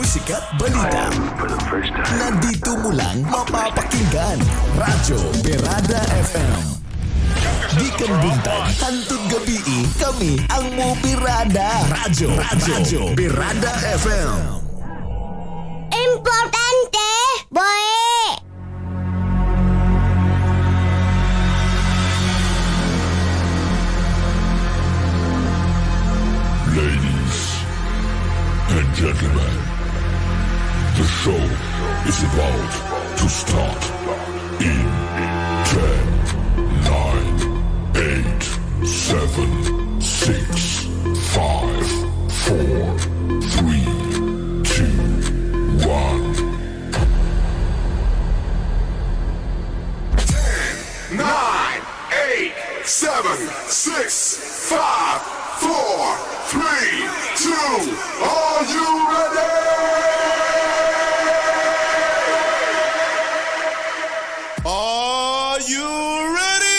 Musika, balita. Nandito mo lang mapapakinggan. Radyo Berada FM. Gikan buntag, hantod gabi, kami ang Mobirada. Radyo, Radyo Berada FM. Importante, boy! Ladies and gentlemen, the show is about to start in 10, 9, 8, 7, 6, 5, 4, 3, 2, 1. 9, 8, 7, 6, 5, 4, 3, 2. Are you ready? Are you ready?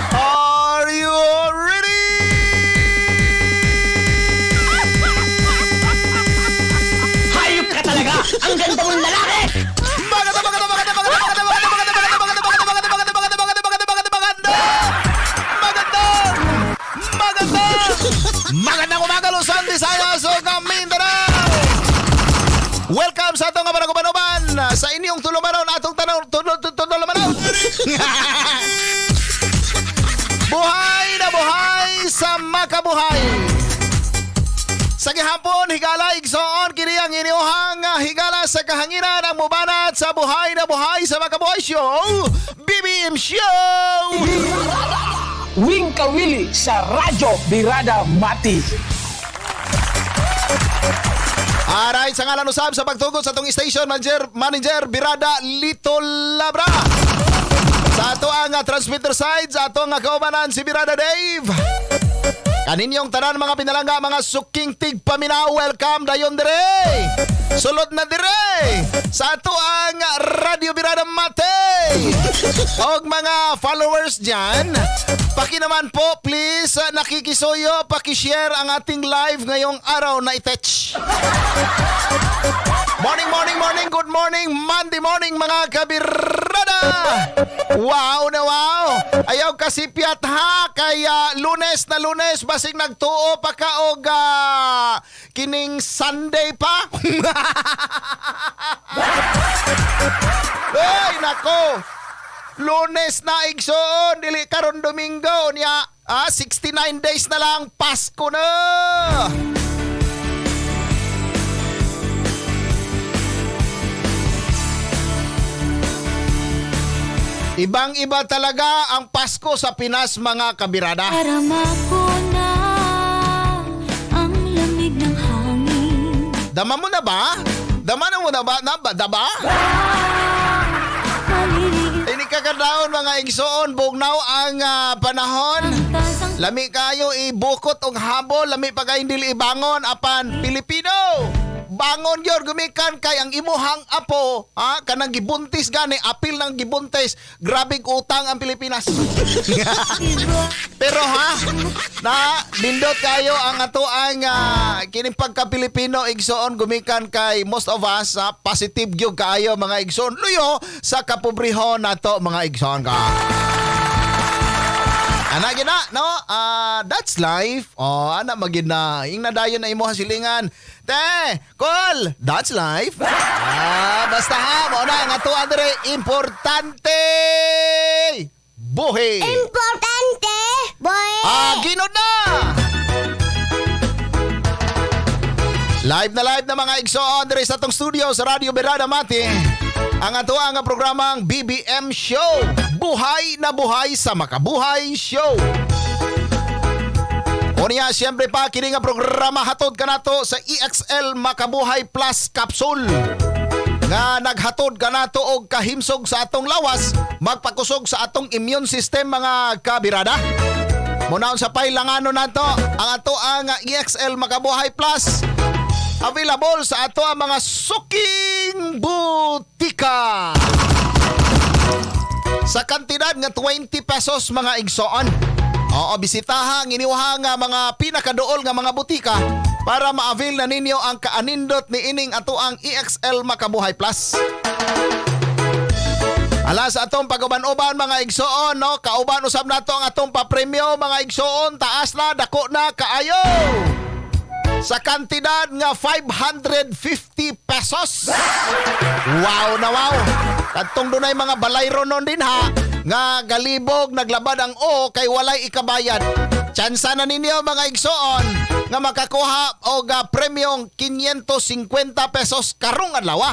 Are you ready? Hayop ka talaga! Ang ganda mong lalaki! Maganda, maganda, maganda, maganda, maganda, maganda, maganda, maganda, maganda, maganda, maganda, maganda, maganda, maganda, maganda, maganda, maganda, magandang umaga, Luzon, Visayas, ug Mindanao! Welcome sa atong mga kumanuban sa inyong tulumanon atong tanaw tulumanon. Buhay na buhay sa makabuhay. Sa gihapon, higala igsoon kini ang inyuhang higala sa kahanginan ang mubanat sa buhay na buhay sa makabuhay show, BBM Show! Wing Kawili sa Radyo Birada Mati. Alright, sa ngalan usab sa pagtugot sa atong station manager Birada Lito Labra. Sa ato ang transmitter side, sa ato ang kaubanan si Birada Dave. Kaninyong tanan mga pinalangga, mga suking tigpaminaw, welcome dayon dire. Sulod na dire sa ato ang Radio Birada Mate. Og mga followers dyan, paki naman po please, nakikisuyo, paki-share ang ating live ngayong araw na itech. Morning, morning, morning, good morning, Monday morning mga kabirada! Wow na wow! Ayaw kasipyat ha, kaya Lunes na Lunes, basig nagtuo pa ka og kining Sunday pa. Ay, nako! Lunes na igsoon, dili karon Domingo niya. 69 days na lang, Pasko na! Ibang-iba talaga ang Pasko sa Pinas mga kabirada. Darama ko na ang lamig ng hangin. Dama mo na ba? Dama na mo na ba? Na, ba? Daba? Maliliit Ini kakadaon mga igsoon, bugnaw ang panahon. ang tasang Lami kayo ibukot og habol, lami pa kayo dili ibangon apan Pilipino. Bangon yor gumikan kay ang imuhang apo, ha, kanang gibuntis gani, apil ng gibuntis. Grabing utang ang Pilipinas. Pero ha, na nindot kayo ang ato ang kining pagka Pilipino igsoon gumikan kay most of us ha, positive gyud kaayo mga igsoon luyo sa kapobrehon nato mga igsoon ka. Ana gina, no? Ah, that's life. Oh, ana magid na. Ing na dayon na imo silingan. Te, call. That's life. Ah, basta ha, mo na nga to andre importante. Buhi. Importante, boy. Ah, ginod na! Live na mga igsoon diri sa atong studio sa Radio Berada Mati. Ang ato ang programang BBM Show. Buhay na buhay sa Makabuhay Show. Unya, siyempre pa, kini nga programa hatod kanato sa EXL Makabuhay Plus Capsule nga naghatod kanato og kahimsog sa atong lawas, magpakusog sa atong immune system, mga kabirada. Muna sa pailangano nato ang ato ang EXL Makabuhay Plus available sa ato ang mga suking butika sa kantidad nga 20 pesos, mga igsoon. Oo, bisitaha ang iniwaha nga mga pinakaduol nga mga butika para ma-avail na ninyo ang kaanindot ni ining ato ang EXL Makabuhay Plus. Ala sa atong pag-uban-uban, mga igsoon, no? Kauban usab nato ang atong papremyo, mga igsoon, taas na, dako na kaayo. Sa kantidad nga 550 pesos. Wow na wow. Kadtong dunay mga balayro nun din ha nga galibog naglabad ang o kay walay ikabayad. Tsansa na ninyo, mga igsoon, nga makakuha og premyong 550 pesos karong adlaw.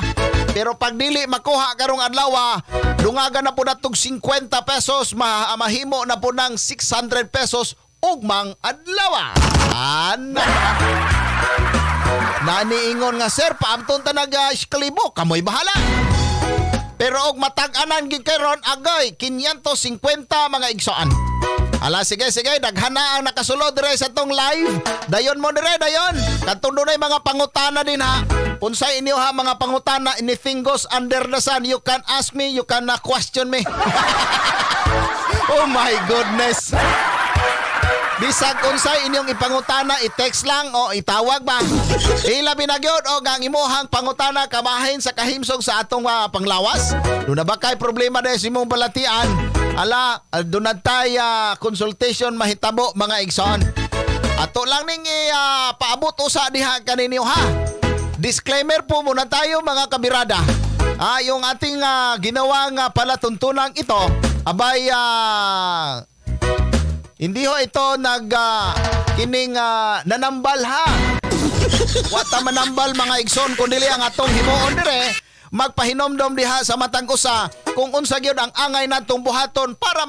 Pero pag dili makuha karong adlaw, dungagan na po natog 50 pesos, mahimo na po ng 600 pesos ugmang adlaw. Ana. Naniingon nga, "Sir, paamton ta nag iskalibo," kamoy bahala. Pero og matag-anan gid karon, agay 550, mga igsoon. Ala sige sige, daghan na ang nakasulod dire sa tong live. Dayon mo dire, dayon. Kadtong dunay mga pangutana din ha. Unsay inyo ha mga pangutana, anything goes under the sun. You can ask me, you can question me. Oh my goodness. Bisag unsay inyong ipangutana, i-text lang o itawag ba. Ilabi na gyud og ang imuhang pangutana kabahin sa kahimsog sa atong panglawas. Doon na ba kay problema dahil sa imong balatian? Ala, doon na tay consultation mahitabo, mga igsoon. Ato lang ning paabot usa diha kaninyo ha. Disclaimer po muna tayo, mga kabirada. Ah, yung ating ginawang palatuntunan ito, abay hindi ho ito nag kining nanambal ha. Wata manambal, mga igsoon, kundi ang atong himuon dire magpahinomdom diha sa matang usa kung unsa gyud ang angay natong buhaton para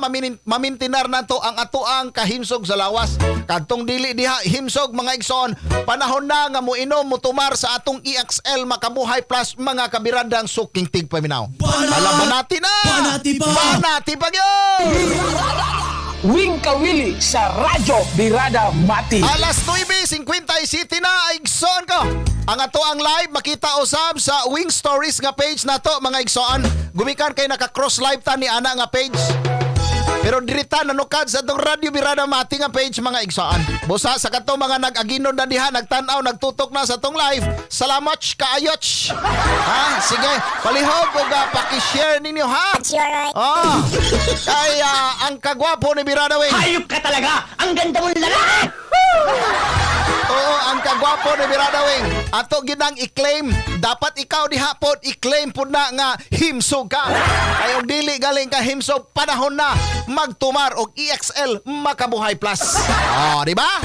mamintinar nato ang atoang kahimsog sa lawas. Kadtong dili diha himsog, mga igsoon, panahon na nga moinom, motumar sa atong EXL Makabuhay Plus, mga kabiradang suking tigpaminaw. Banat! Ala, banati na! Banati pa! Banati pa gyud! Wing Kawili sa Radyo Birada Mati. Alas 9:57 na, igsoon ko. Ang ato ang live makita usab sa Wing Stories nga page nato, mga igsoon. Gumikan kay naka-cross live ta ni ana nga page. Pero dirita nanukad sa atong Radyo Birada Mati nga page, mga igsoon. Busa sa kato mga nag-aginod na diha, nagtan-aw, nagtutok na sa atong live. Salamat kaayoch. Ha? Sige, palihog og paki-share ninyo ha. Ah. Kaya ang kagwapo ni Birada Wing. Hayop ka talaga! Ang ganda mong lalaki! Oo, ang kagwapo ni Birada Wing. Ato ginang i-claim. Dapat ikaw diha pod i-claim pod na nga himsog ka. Kay og dili galing ka himsog, panahon na magtumar og EXL Makabuhay Plus. Oh, di ba?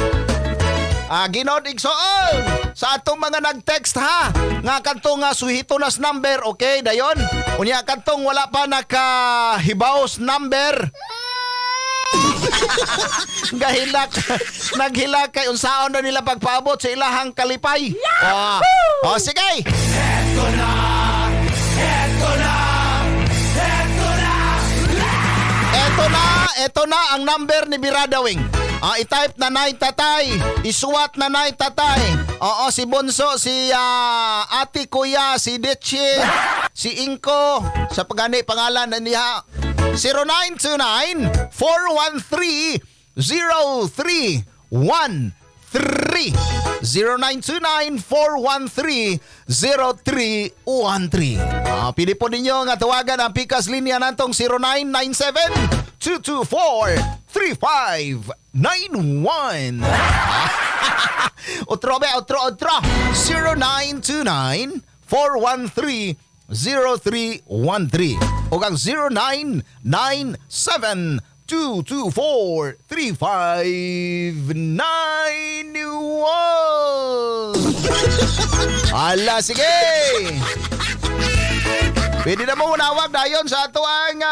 Ah, ginod igsoon sa atong mga nag-text ha nga kadtong nga suhito nas number, okay, dayon. Unya kadtong wala pa nakahibaws number, gahilak, naghilak kay unsaon na nila pagpaabot sa ilahang kalipay. Oh, oh sige. Eto na, eto na, eto na. Eto na, eto na ang number ni Birada Wing. Ah, i-type na nay tatay, isuwat na nay tatay. Oo, si Bonso, si Ate Kuya, si Ditchi, si Inko, sa pagani pangalan na niya 0929 413 0313. 0929-413-0313. Ah, pili po ninyo nga tawagan ang pikas linya nantong 0997 224 3591. Otro be, otro, otro. 0929 413 0313 o ang 0997 224 3591. Ala, sige! Pwede na mo unawag dayon sa ato ang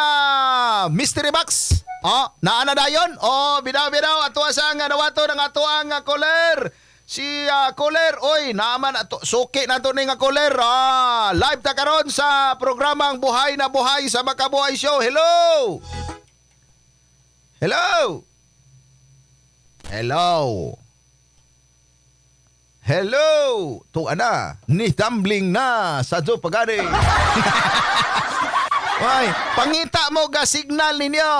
mystery box. Oh, naa na dayon. Oh, bidaw bidaw ato sa nga nawato ng ato ang caller. Si caller, oy, naaman ato suki na to ni nga caller. Ah, live ta karon sa programang Buhay na Buhay sa Makabuhay Show. Hello. Hello. Hello. Hello! Tuwa na, ni tumbling na sa pagani. Ay, pangita mo ga signal ninyo.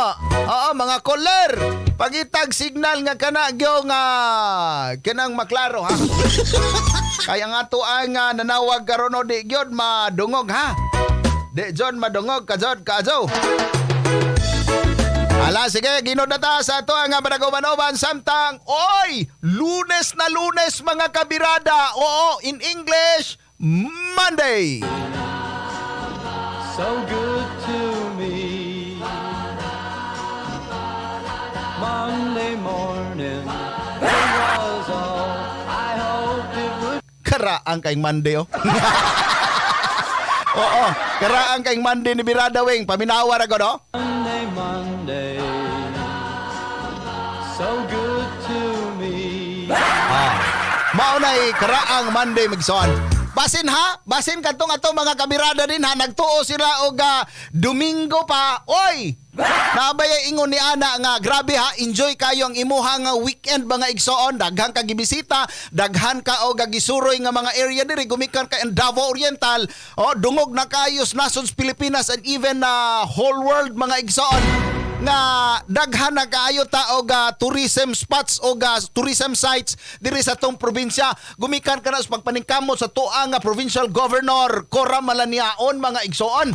Oo, mga caller. Pangitag signal nga kana gyo nga kanang maklaro ha. Kaya nga to ang nanawag karon o di gyud madungog ha. Di John madungog ka jod ka. Ala, sige, ginod na ta sa ato ang banaguban samtang, oy, Lunes na Lunes mga kabirada. Oo, in English, Monday. So good to me. Monday morning, it was all I hoped it would. Karaang kay Monday, oh. Oo, karaang kay Monday ni Birada Wing. Paminawa ra ko, no? Monday, Monday, so good to me. Mao na karaang Monday magsoon. Basin ha, basin kadtong ato mga kabirada din ha, nagtuo sila og Domingo pa. Oy! Nabaya ingon ni ana nga grabe ha, enjoy kayo ang imuha nga weekend mga igsoon, daghan ka gibisita, daghan ka og gisuroy nga mga area diri gumikan ka in Davao Oriental, oh dungog na kayo sa nasod Pilipinas and even na whole world mga igsoon nga daghan na kaayo ta og tourism spots o tourism sites diri sa atong probinsya. Gumikan ka na sa pagpaningkamot sa tuang nga provincial governor Cora Malaniaon mga igsoon.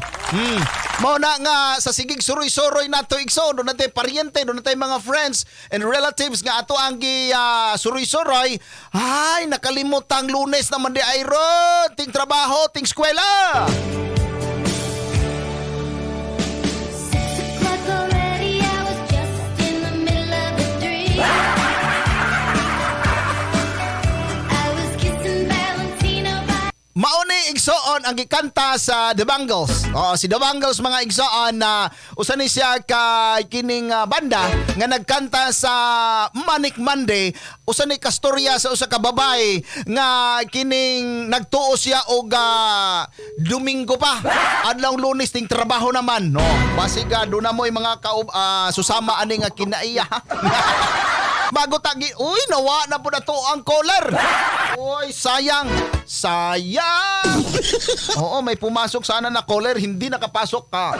Mao na nga sa sigig suroy-suroy nato igsoon, doon natay paryente, doon natay mga friends and relatives nga ato ang gi suroy-suroy. Ay, nakalimutang Lunes naman di ay ron, ting trabaho, ting eskwela. 6 o'clock already, I was just in the middle of a dream. I was kissing Valentino by Mao ni igsoon ang gikanta sa The Bangles. Oo, si The Bangles mga igsoon na usa ni siya kay kining banda nga nagkanta sa Manic Monday. Usa ni kastorya sa usa ka babae nga kining nagtuo siya og Domingo pa. Adlaw Lunes ting trabaho naman, no. Basiga do na mo'y mga kaub susama ani nga kinaiya. Bago tagi, uy, nawa na po na to ang caller. Uy, sayang. Sayang. Oo, may pumasok sana na caller, hindi nakapasok ka.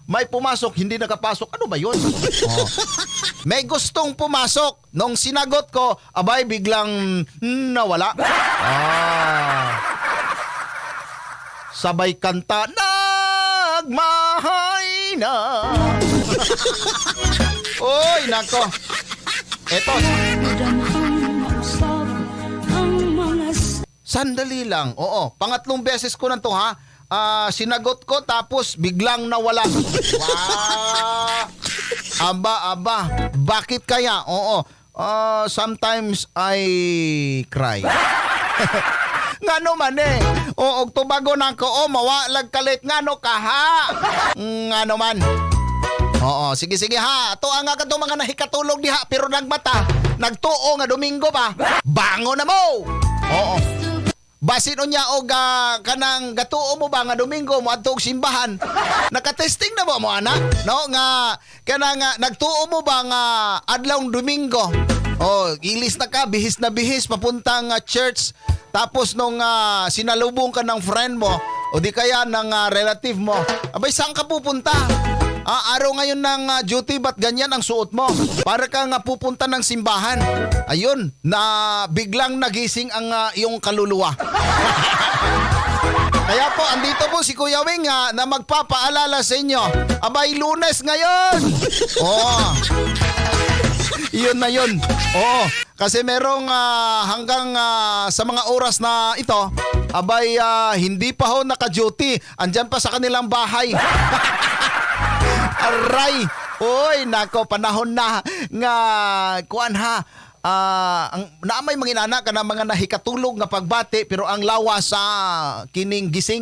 May pumasok, hindi nakapasok. Ano ba yun? Oo. May gustong pumasok. Nung sinagot ko, abay, biglang nawala. Ah. Sabay kanta, nagmahay na. Uy, nako. Eto, sandali lang. Oo, pangatlong beses ko na to ha. Ah, sinagot ko tapos biglang nawala. Wow. Aba, aba. Bakit kaya? Oo. Ah, sometimes I cry. Ngano man eh. Oo, og tubago na ko. Oh, mawalag kalit. Ngano ka ha? Ngano man. Oo, sige sige ha. To ang nga kadtong mga nahikatulog diha pero nagmata, nagtuo nga Domingo pa. Bango na mo. Oo. Basin unya og kanang gatuo mo ba nga Domingo mo adto og simbahan. Nakatesting na ba mo ana? No nga kanang nagtuo mo ba nga adlawng Domingo? Oh, ilis na ka, bihis na bihis papuntang church. Tapos nung sinalubong ka ng friend mo o di kaya ng relative mo, abay saan ka pupunta? Ah, araw ngayon ng duty, ba't ganyan ang suot mo? Para ka nga pupunta ng simbahan. Ayun, na biglang nagising ang iyong kaluluwa. Kaya po, andito po si Kuya Wing ha, na magpapaalala sa inyo. Abay, Lunes ngayon! Oo. Yun na yun. Oo. Kasi merong hanggang sa mga oras na ito, abay, hindi pa ho naka-duty. Andyan pa sa kanilang bahay. Aray! Uy, nako, panahon na nga kuan ha. Ang naamay mga inana kana mga nahikatulog nga pagbati pero ang lawas sa kining gising.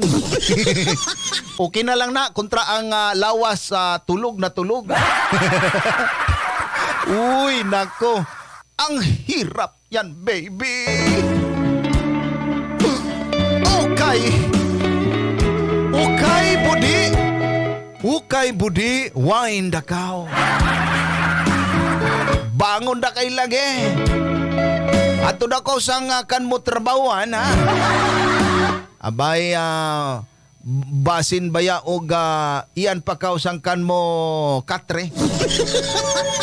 Okay na lang na kontra ang lawas sa tulog na tulog. Uy, nako. Ang hirap yan, baby. Okay. Okay, budi. Ukay budi, wine dakaw. Bangon da kay lagi. Ato da ko sang kan mo trabawan ha. Abay basin baya og iyan pa kaw sang kan mo katre.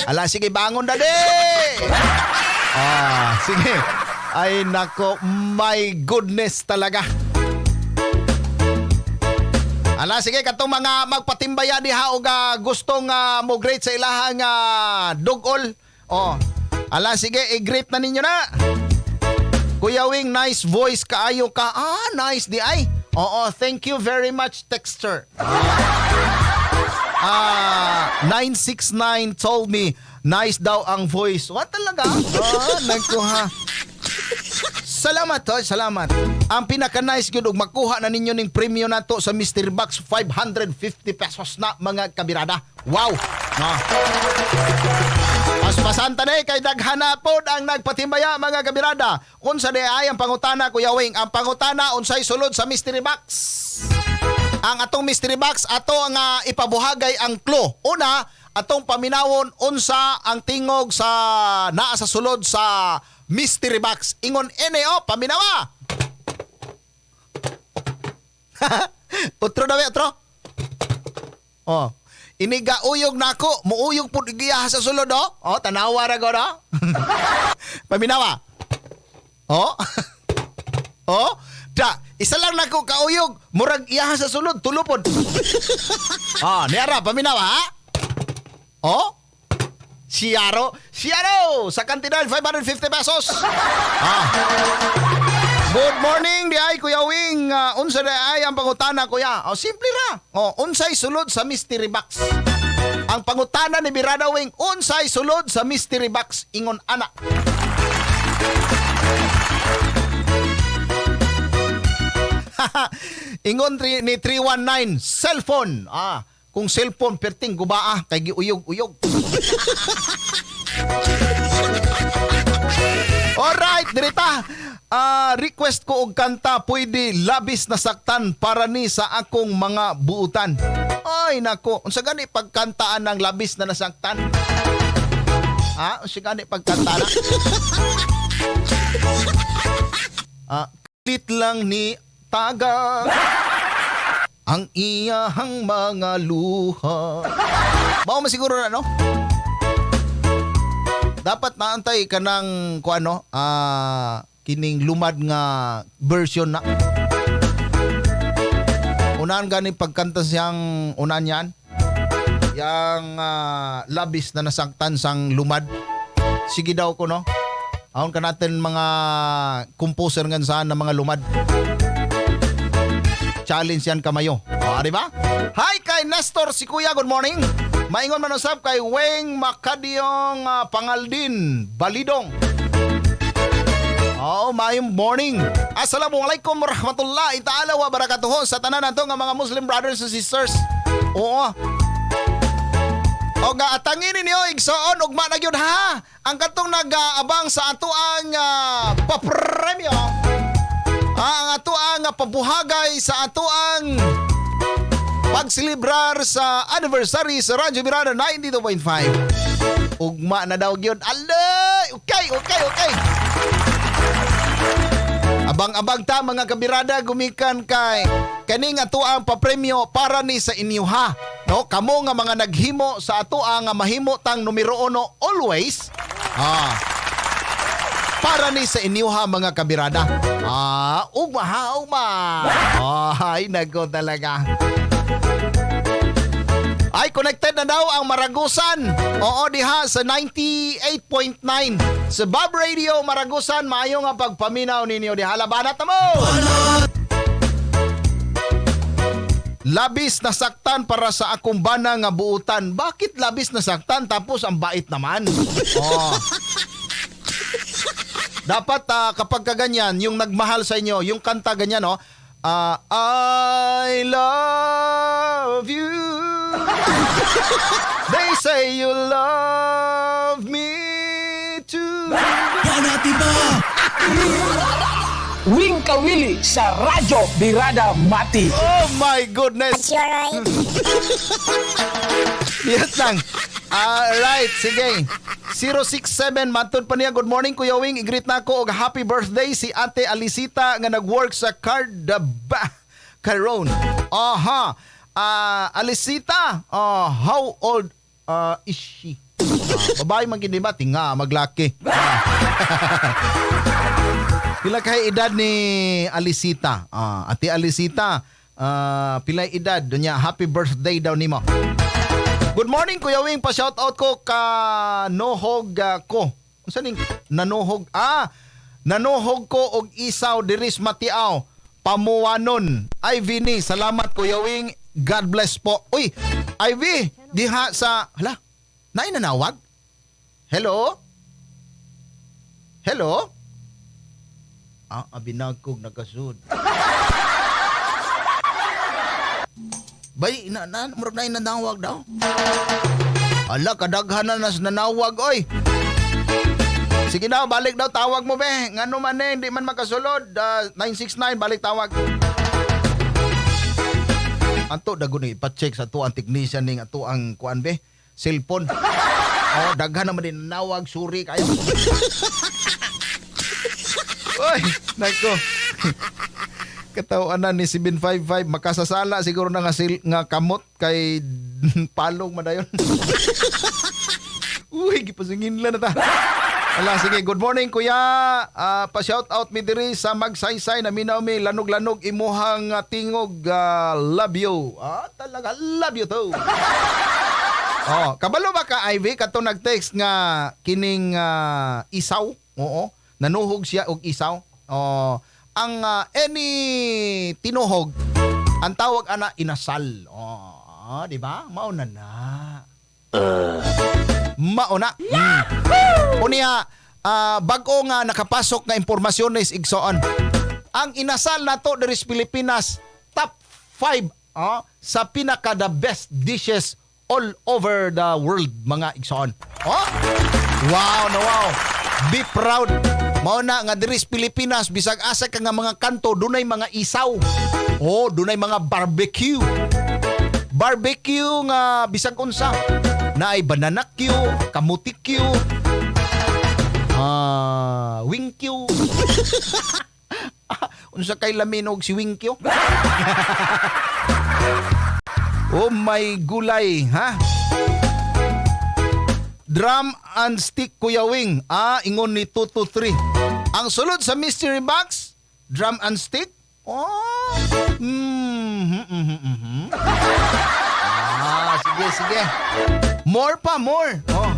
Ala sige, bangon da di. Ah, sige. Ay nako, my goodness talaga. Ala sige, katong mga magpatimbaya diha og gustong mo greet sa ilahang dugol. Oh. Ala sige, i-greet na ninyo na. Kuya Wing, nice voice kaayo ka. Ah, nice di ay. Oo, thank you very much, texter. 969 told me, nice daw ang voice. What talaga? Ah, nagkuha. Salamat, hoy, salamat. Ang pinaka-nice gyud og makuha na ninyo ning premyo nato sa Mystery Box, 550 pesos na mga kabirada. Wow. No. Paspasan ta kay daghan na pod ang nagpatimbaya mga kabirada. Unsa di ay ang pangutana, Kuya Wing? Ang pangutana, unsay sulod sa Mystery Box? Ang atong mystery box ato ang ipabuhagay ang clue. Una, atong paminawon unsa ang tingog sa naa sa sulod sa mystery box. Ingon ini oh, paminawa. Otro na otro. Oh. Iniga uyog nako, muuyog pud giya sa sulod oh. Oh, tanawa ra gud oh. Paminawa. Oh. Oh, da, isa lang nako kauyog, murag iyaha sa sulod, tulo pod. Ah, niara paminawa ha? Oh? Siyaro, Siyaro sa kantidad 550 pesos. Ah. Good morning di ay Kuya Wing. Unsa di ay ang pangutana, kuya? Oh, simple ra. Oh, unsay sulod sa mystery box? Ang pangutana ni Birada Wing, unsay sulod sa mystery box, ingon ana. Ingon ni 319, cellphone. Ah, kung cellphone perting gubaa kay giuyog-uyog. Alright, dirita. Request ko og kanta pwede labis na saktan para ni sa akong mga buutan. Ay nako, unsa gani pagkantaan ng labis na nasaktan? Ha, unsa gani pagkantaan? Ah, kalit lang ni taga ang iyahang mga luha. Mao man siguro na no? Dapat naantay ka ng kung ano, kining lumad nga version na. Unahan gani pagkanta siyang unahan yan. Yang labis na nasaktan sang lumad. Sige daw ko no. Ahon ka natin mga composer nga saan na mga lumad. Challenge yan kamayo. O, di ba? Hi kay Nestor si Kuya, good morning. Maingon man usab kay Weng Makadiyong Pangaldin Balidong. Oh, maayong morning. Assalamualaikum warahmatullahi ta'ala wa barakatuhu sa tanan nato nga mga Muslim brothers and sisters. Oo. O ga atangin ninyo igsoon ugma na gyud ha. Ang katong nag-aabang sa ato ang papremyo. Ang ato ang pabuhagay sa ato ang pagselebrar sa anniversary sa Radyo Birada 92.5. Ugma na daw gyud. Alay! Okay, okay, okay. Abang-abang ta mga kabirada gumikan kay kaning ato ang papremyo para ni sa inyo ha. No, kamo nga mga naghimo sa ato ang mahimo tang numero 1 always. Ah. Para ni sa inyuha mga kabirada. Ah, ugma ha, ugma. Ay, nako talaga. Ay, connected na daw ang Maragusan. Oo, diha sa 98.9. Sa Bob Radio Maragusan, maayo nga pagpaminaw ninyo diha. Labanat na mo! Labis nasaktan para sa akong bana nga buutan. Bakit labis nasaktan tapos ang bait naman? Oh. Dapat kapag kaganyan, yung nagmahal sa inyo, yung kanta ganyan, no? Ah, I love you. They say you love me too. Wing Kawili sa Radyo Birada Mati. Oh my goodness. You're right. Yes lang. Alright, sige. 067 matod pa niya. Good morning Kuya Wing. I-greet na ako og happy birthday si Ate Alisita nga nag-work sa Cardaba Caron. Aha. Alisita, how old is she? Babae man gini ba? Tinga, maglaki. Pila kay edad ni Alisita? Ate Alisita, pila edad? Dunya, happy birthday daw nimo. Good morning Kuya Wing, pa shout out ko ka nohog ko. Unsa ning nanohog? Ah, nanohog ko og isaw diris Matiaw, Pamuwanon. Ivy ni, salamat Kuya Wing. God bless po. Uy, Ivy, diha sa hala, naay nanawag? Hello? Hello? Ah, abinagkog nagkasud. Bay, na, na, murag na nanawag daw. Ala, kadaghan na nas nanawag, oy. Sige daw, balik daw, tawag mo, be. Ngano man eh, hindi man makasulod. 969, balik tawag. Anto, dagon ni, ipacheck sa to ang technician ning ato ang kuan, be. Cellphone. Oh, daghan naman din nanawag, sorry kayo. Oy, nako. Katawan na ni 755 makasasala siguro na nga, nga kamot kay palong madayon. Uy, gipasingin lang na ta. Ala, sige, good morning kuya. Pa-shout out mi diri sa Magsaysay na minaw mi lanog-lanog imuhang tingog, love you. Ah, talaga love you too. Oh, kabalo ba ka Ivy kato nag-text nga kining isaw? Oo, nanuhog siya og isaw. Oh, ang any tinuhog ang tawag ana inasal. Oh, di ba? Mao na na. Mao na. Unya, bag-o nga nakapasok nga impormasyones igsoon. Ang inasal nato diri sa Pilipinas top 5 sa pinaka the best dishes all over the world mga igsoon. Oh? Wow na wow. Be proud. Mao na nga diri sa Pilipinas bisag asa ka nga mga kanto dunay mga isaw. Oh, dunay mga barbecue. Barbecue nga bisag unsa. Naay banana Q, kamuti Q, wing Q. Unsa kay laminog si wing Q? Oh my gulay, ha? Drum and stick Kuya Wing. Ah, ingon ni 223. Ang sulod sa mystery box, drum and stick. Oh. Ah, sige, sige. More pa, more. Oh.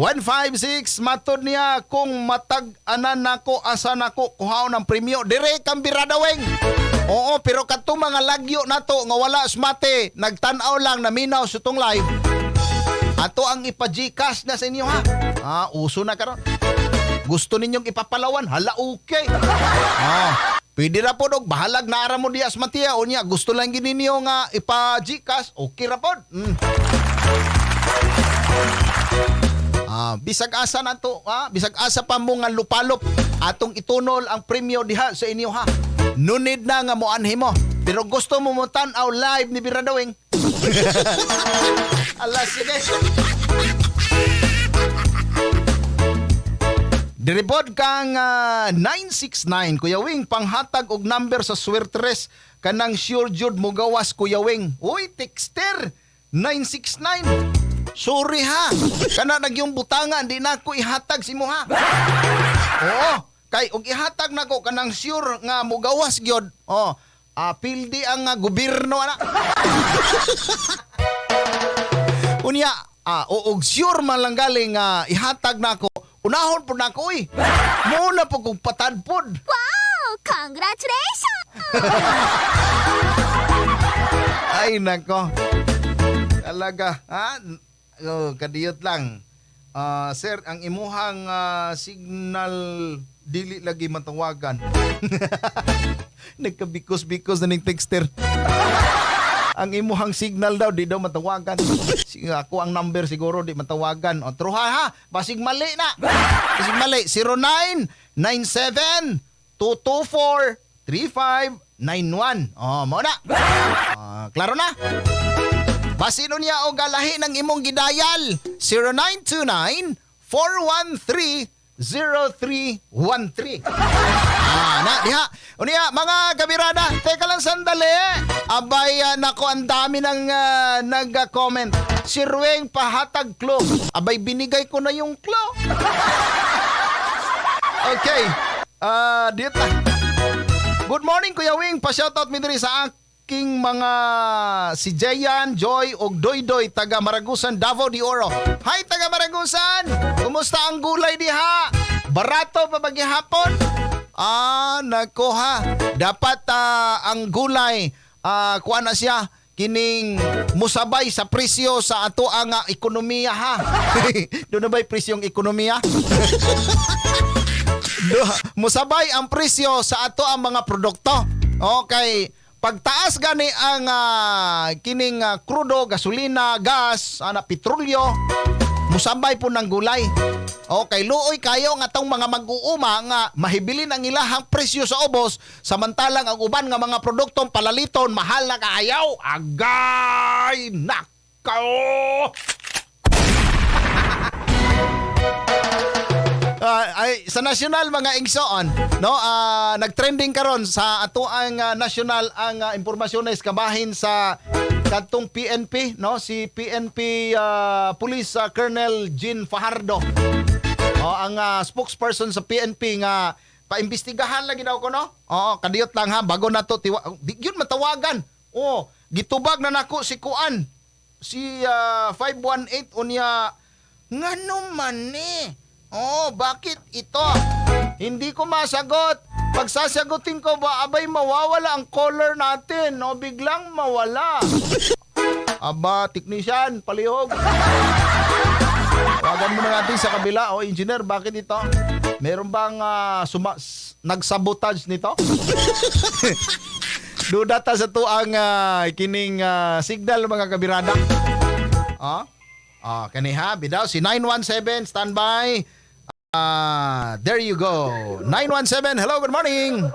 156 matod niya kung matag-anan nako asa nako kuhaon ang premyo dire kang Biradaweng. Oo, pero kadtong mga lagyo nato nga wala smate, nagtan-aw lang naminaw sa tong live. Ato ang ipa-GCash na sa inyo ha. Ah, uso na karon. Gusto ninyong ipapalawan, hala okay. Ah, pwede ra pod og bahalag na ara mo diya sa Matia unya gusto lang gid ninyo nga ipa-GCash, okay ra pod. Ah, bisag asa nato, ha? Bisag asa pa mo nga lupalop atong itunol ang premyo diha sa inyo ha. Nunid na nga moanhi mo. Pero gusto mo mo tan-aw live ni Biradawing. Ala sige. Diripod kang 969 Kuya Wing panghatag og number sa swertres kanang sure jud mo gawas Kuya Wing. Uy, texter 969. Sorry ha. Kana nagyong butanga di na ko ihatag si mo ha. Oo. Kay og ihatag nako kanang sure nga mugawas gyud. Oh, pildi ang gobyerno ana. Unya, o og sure man lang galing nga ihatag nako. Unahon pud nako oy. Muna po kog patadpod. Wow! Congratulations! Ay nako. Talaga, ha? Oh, kadiyot lang. Sir, ang imuhang signal dili lagi matawagan. Nagkabikos-bikos na ning texter. Ang imuhang signal daw di daw matawagan. Ako ang number siguro di matawagan. O truha ha, basig mali na. Basig mali 0997 224 3591. Oh, mao na. Klaro na. Basino niya og galahi ng imong gidayal 0929 413 0313. Na diha. Unya mga kabirada, teka lang sandali. Abay, nako ang dami ng nag-comment. Si Rueng pahatag clue. Abay binigay ko na yung clue. Okay. Dito na. Good morning Kuya Wing. Pa-shoutout mi diri sa aking mga si Jayan, Joy ug Doydoy taga Maragusan, Davao de Oro. Hi taga Maragusan. Kumusta ang gulay diha? Barato pa ba gihapon? Nako ha. Dapat ang gulay kuan na siya kining musabay sa presyo sa ato ang ekonomiya ha. Doon na ba'y presyong ekonomiya? Musabay ang presyo sa ato ang mga produkto. Okay, pagtaas gani ang kining krudo, gasolina, gas, ana petrolyo, musabay po ng gulay. Okay, luoy kayo nga atong mga mag-uuma nga mahibilin ang ilahang presyo sa ubos, samantalang ang uban nga mga produktong palaliton mahal na kaayaw. Agay nako. Ay sa national mga igsoon, no, nagtrending karon sa ato ang national ang impormasyones kabahin sa kadtong PNP, no, si PNP Police Colonel Jean Fajardo. Oh, ang spokesperson sa PNP nga paimbestigahan lagi daw ko, no. Oo, kadiyot lang ha, bago na to di gyud matawagan. Oh, gitubag na nako si kuan. Si 518 unya ngano man ni. Oh, bakit ito? Hindi ko masagot. Pagsasagutin ko ba, abay mawawala ang color natin. O, biglang mawala. Aba, technician, palihog. Tawagan muna natin sa kabila. O, engineer, bakit ito? Meron bang nagsabotage nito? Duda ta sa tuang kining signal mga kabirada. Ah? Kaniha, bidaw si 917 standby. There you go. 917. Hello, good morning.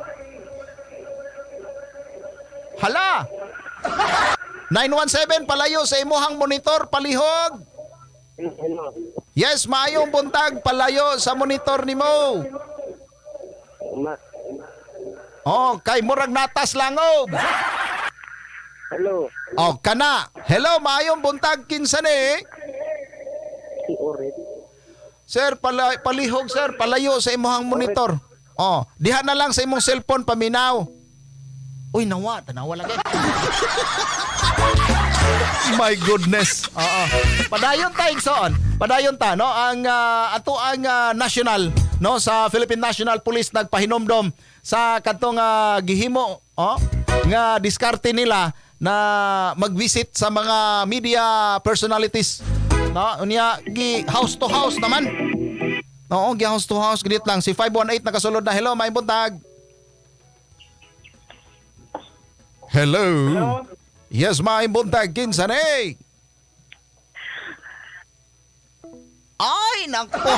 Hala. 917 palayo sa imuhang monitor palihog. Hello. Yes, maayong buntag palayo sa monitor nimo. Oh, kay murag natas langob. Hello. Oh, kana. Hello, maayong buntag kinsa ni? Si Oret. Sir, palihog sir, palayo sa imuhang monitor. Oh, diha na lang sa imong cellphone paminaw. Uy, nawa, tanawa lagi. My goodness. Oo. Padayon ta igsoon. Padayon ta no ang ato ang national no sa Philippine National Police nagpahinomdom sa kadtong gihimo oh nga diskarte nila na mag-visit sa mga media personalities. No, unya gi house to house naman. Oo, gi house to house gidit lang si 518 nakasulod na. Hello, may buntag. Hello. Hello. Yes, may buntag kinsa ni? Ay, nako.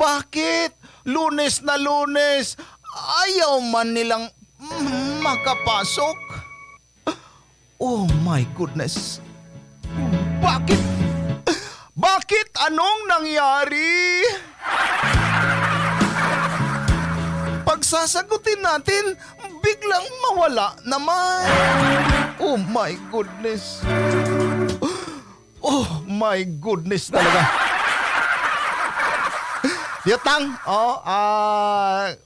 Bakit? Lunes na Lunes. Ayaw man nilang makapasok. Oh my goodness. Bakit? Bakit? Anong nangyari? Pagsasagutin natin, biglang mawala naman. Oh my goodness. Oh my my goodness talaga. Yutang, oh,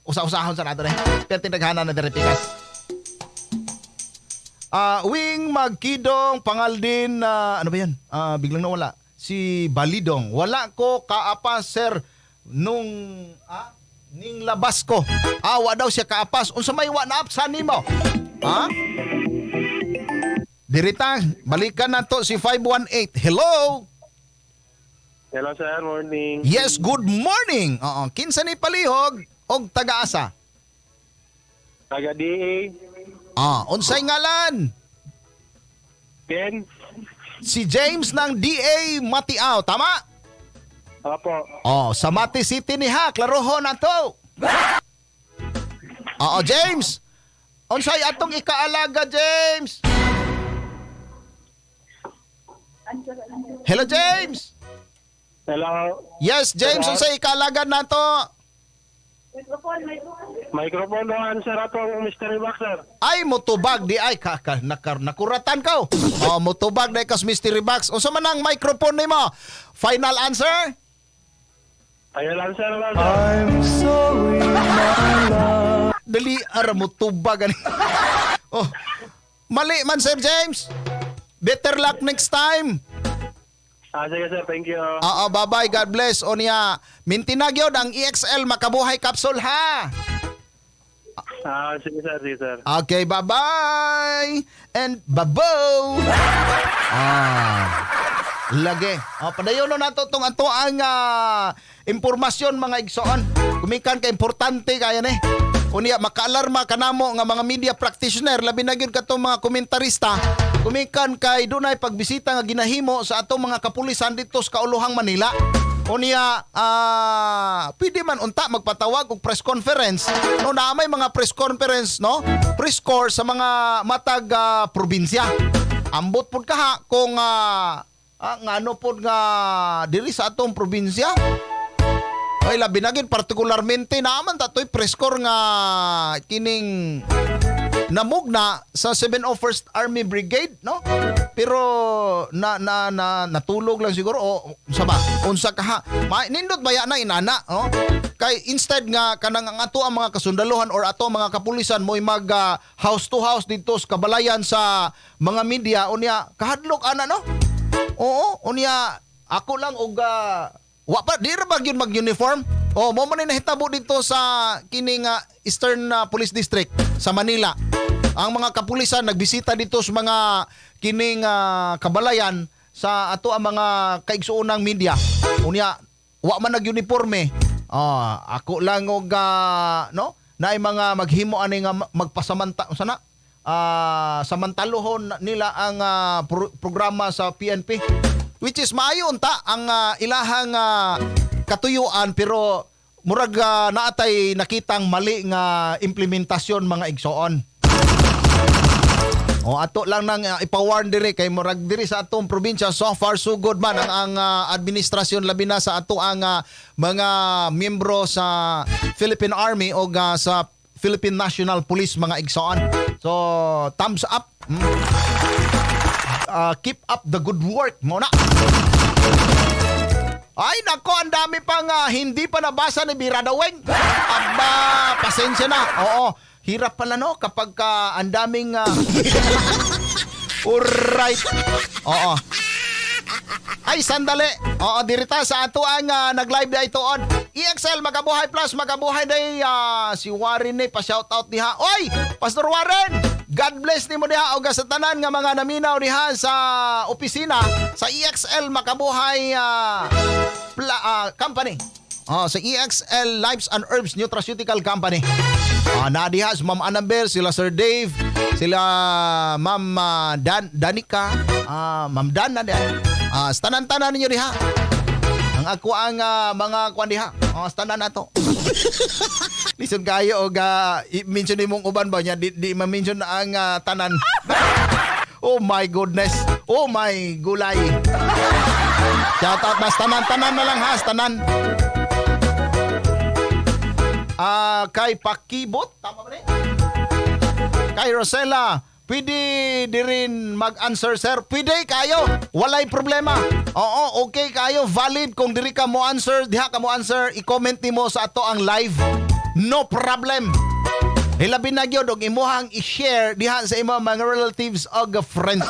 usa-usahon sa nato eh. Pero tinaghanan na diri pikas. Wing magkidong pangaldin na ano ba yan? Biglang nawala. Si Balidong. Wala ko kaapas, sir, nung ning labas ko. Wa daw siya kaapas. Unsa may wa na apsan nimo? Ha? Dirita, balikan nato si 518. Hello. Hello, sir. Morning. Yes, good morning. Oo, kinsa ni palihog og taga-asa? Taga DA. Unsay ngalan? Ken. Si James ng DA Matiao, tama? Opo. Oh, sa Mati City ni ha, klarohon nato. Oo, James. Unsay atong ikaalaga, James? Hello, James. Hello. Yes, James, Hello. unsay ikaalaga nato? Microphone doon, sir, atong mystery box, sir. Ay, mutubag di ay ka, ka nakuratan ka. Oh, mutubag di kas mystery box. Unsa man ang microphone nimo? Final answer? Final answer lang, sir. I'm sorry, my love. Dali ara mutubag ani. Oh. Mali man, Sir James. Better luck next time. Sige, sir. Thank you. Oo, bye-bye. God bless. O niya, mintinag yun ang EXL Makabuhay Capsule, ha? Sige, sir. Sige, sir. Okay, bye-bye. And babo. Lagi. O, padayon na nato tong ato ang impormasyon, mga igsoon. Kumikan ka importante kaya ni. Unya makaalarma kanamo nga mga media practitioner, labi na gyud katong mga komentarista. Kumikan kay dunay pagbisita nga ginahimo sa atong mga kapulisan dito sa Kauluhang Manila. Unya pwede man unta magpatawag og press conference. No, naa may mga press conference, no? Press corps sa mga matag probinsya. Ambot pud kaha kung ngano pud nga diri sa atong probinsya. Ay, labi na gyud partikularmente naaman ta toy press corps nga kining namugna sa 701st Army Brigade, no? Pero na na na natulog lang siguro o unsa ba? Unsa ka ha? Nindot baya na inana, no? Kay instead nga kanang ang ato ang mga kasundaluhan or ato ang mga kapulisan mo'y mag house to house dito sa kabalayan sa mga media, unya kahadlok ana, no? Oo, unya ako lang og wa pa di ra ba gyud mag-uniform? Oh, mo man ni nahitabo dito sa kining Eastern Police District sa Manila. Ang mga kapulisan nagbisita dito sa mga kining kabalayan sa ato ang mga kaigsuonang media. Unya wa man nag-uniforme. Ako lang og no, naay mga maghimo ani nga magpasamanta unsa na? Samantalohon nila ang programa sa PNP, which is maayo unta ang ilahang katuyuan, pero murag naatay nakitang mali nga implementasyon, mga igsoon. O ato lang nang ipa-warn diri kay murag diri sa atong probinsya so far so good man ang administrasyon, labi na sa ato ang mga miyembro sa Philippine Army o sa Philippine National Police, mga igsoon. So thumbs up. Keep up the good work mo na. Ay nako, ang dami pang hindi pa nabasa ni Birada Weng. Aba, pasensya na. Oo, hirap pala no kapag ang daming alright. Oo. Ay sandali. Oo, dirita sa ato ang nag-live na ito on EXL Makabuhay Plus, Makabuhay day si Warren ni pa shout out diha. Oy, Pastor Warren, God bless nimo diha og sa tanan nga mga naminaw diha sa opisina sa EXL Makabuhay Company. Oh, sa EXL Lives and Herbs Nutraceutical Company. Na diha si Ma'am Annabel, sila Sir Dave, sila Ma'am Danica, Ma'am Dan na diha. Tanan-tanan ninyo diha. Ang ako ang mga kuan diha. Tanan nato. Listen kayo og i-mention nimong uban ba niya di ma-mention na ang tanan. Oh my goodness. Oh my gulay. Shout out na tanan-tanan na lang ha, tanan. Kay Pakibot, tama ba ni? Kay Rosella Pwede dirin mag-answer, sir. Pwede kayo. Walay problema. Oo, okay kayo. Valid kung diri ka mo answer, diha ka mo answer, i-comment nimo sa ato ang live. No problem. Hilabi na gyud og imuhang i-share diha sa imong mga relatives og friends.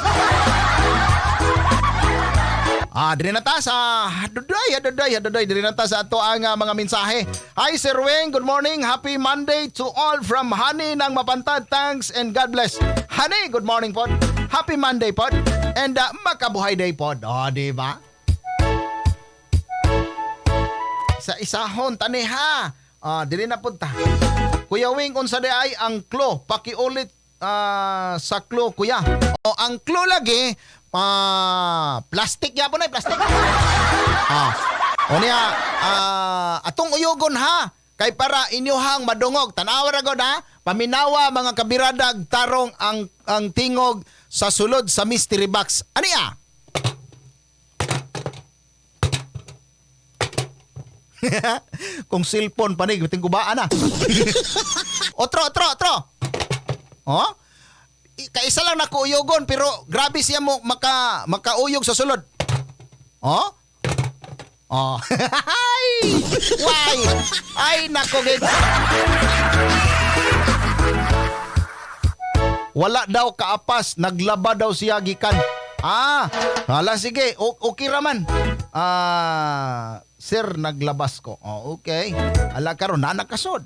Ah, diri na ta sa haduday, haduday, haduday. Diri na ta sa ato ang mga mensahe. Hi Sir Wing, good morning. Happy Monday to all from Honey ng Mapantad. Thanks and God bless. Honey, good morning pod. Happy Monday pod. And makabuhay day pod. Oh, di ba? Sa isahon tani ha. Ah, diri na pud ta. Kuya Wing, unsa di ay ang clue? Pakiulit sa clue, kuya. O ang clue lagi plastic yapon ay plastic. O niya, atong uyugon ha kay para inyohang madungog. Tanawa ra gud ha. Paminawa mga kabiradag tarong ang tingog sa sulod sa mystery box. Ani ah? Kung cellphone panig biting gubaan na. Otro, otro, otro. Oh? Kaisa lang nakuuyogon pero grabe siya mo makauyog sa sulod. Oh? Oh. Ay! Why? Ay nako gid. Wala daw kaapas, naglaba daw siya gikan. Ah, hala sige, okay ra man. Ah, sir naglabas ko. Oh, okay. Ala karon na nakasod.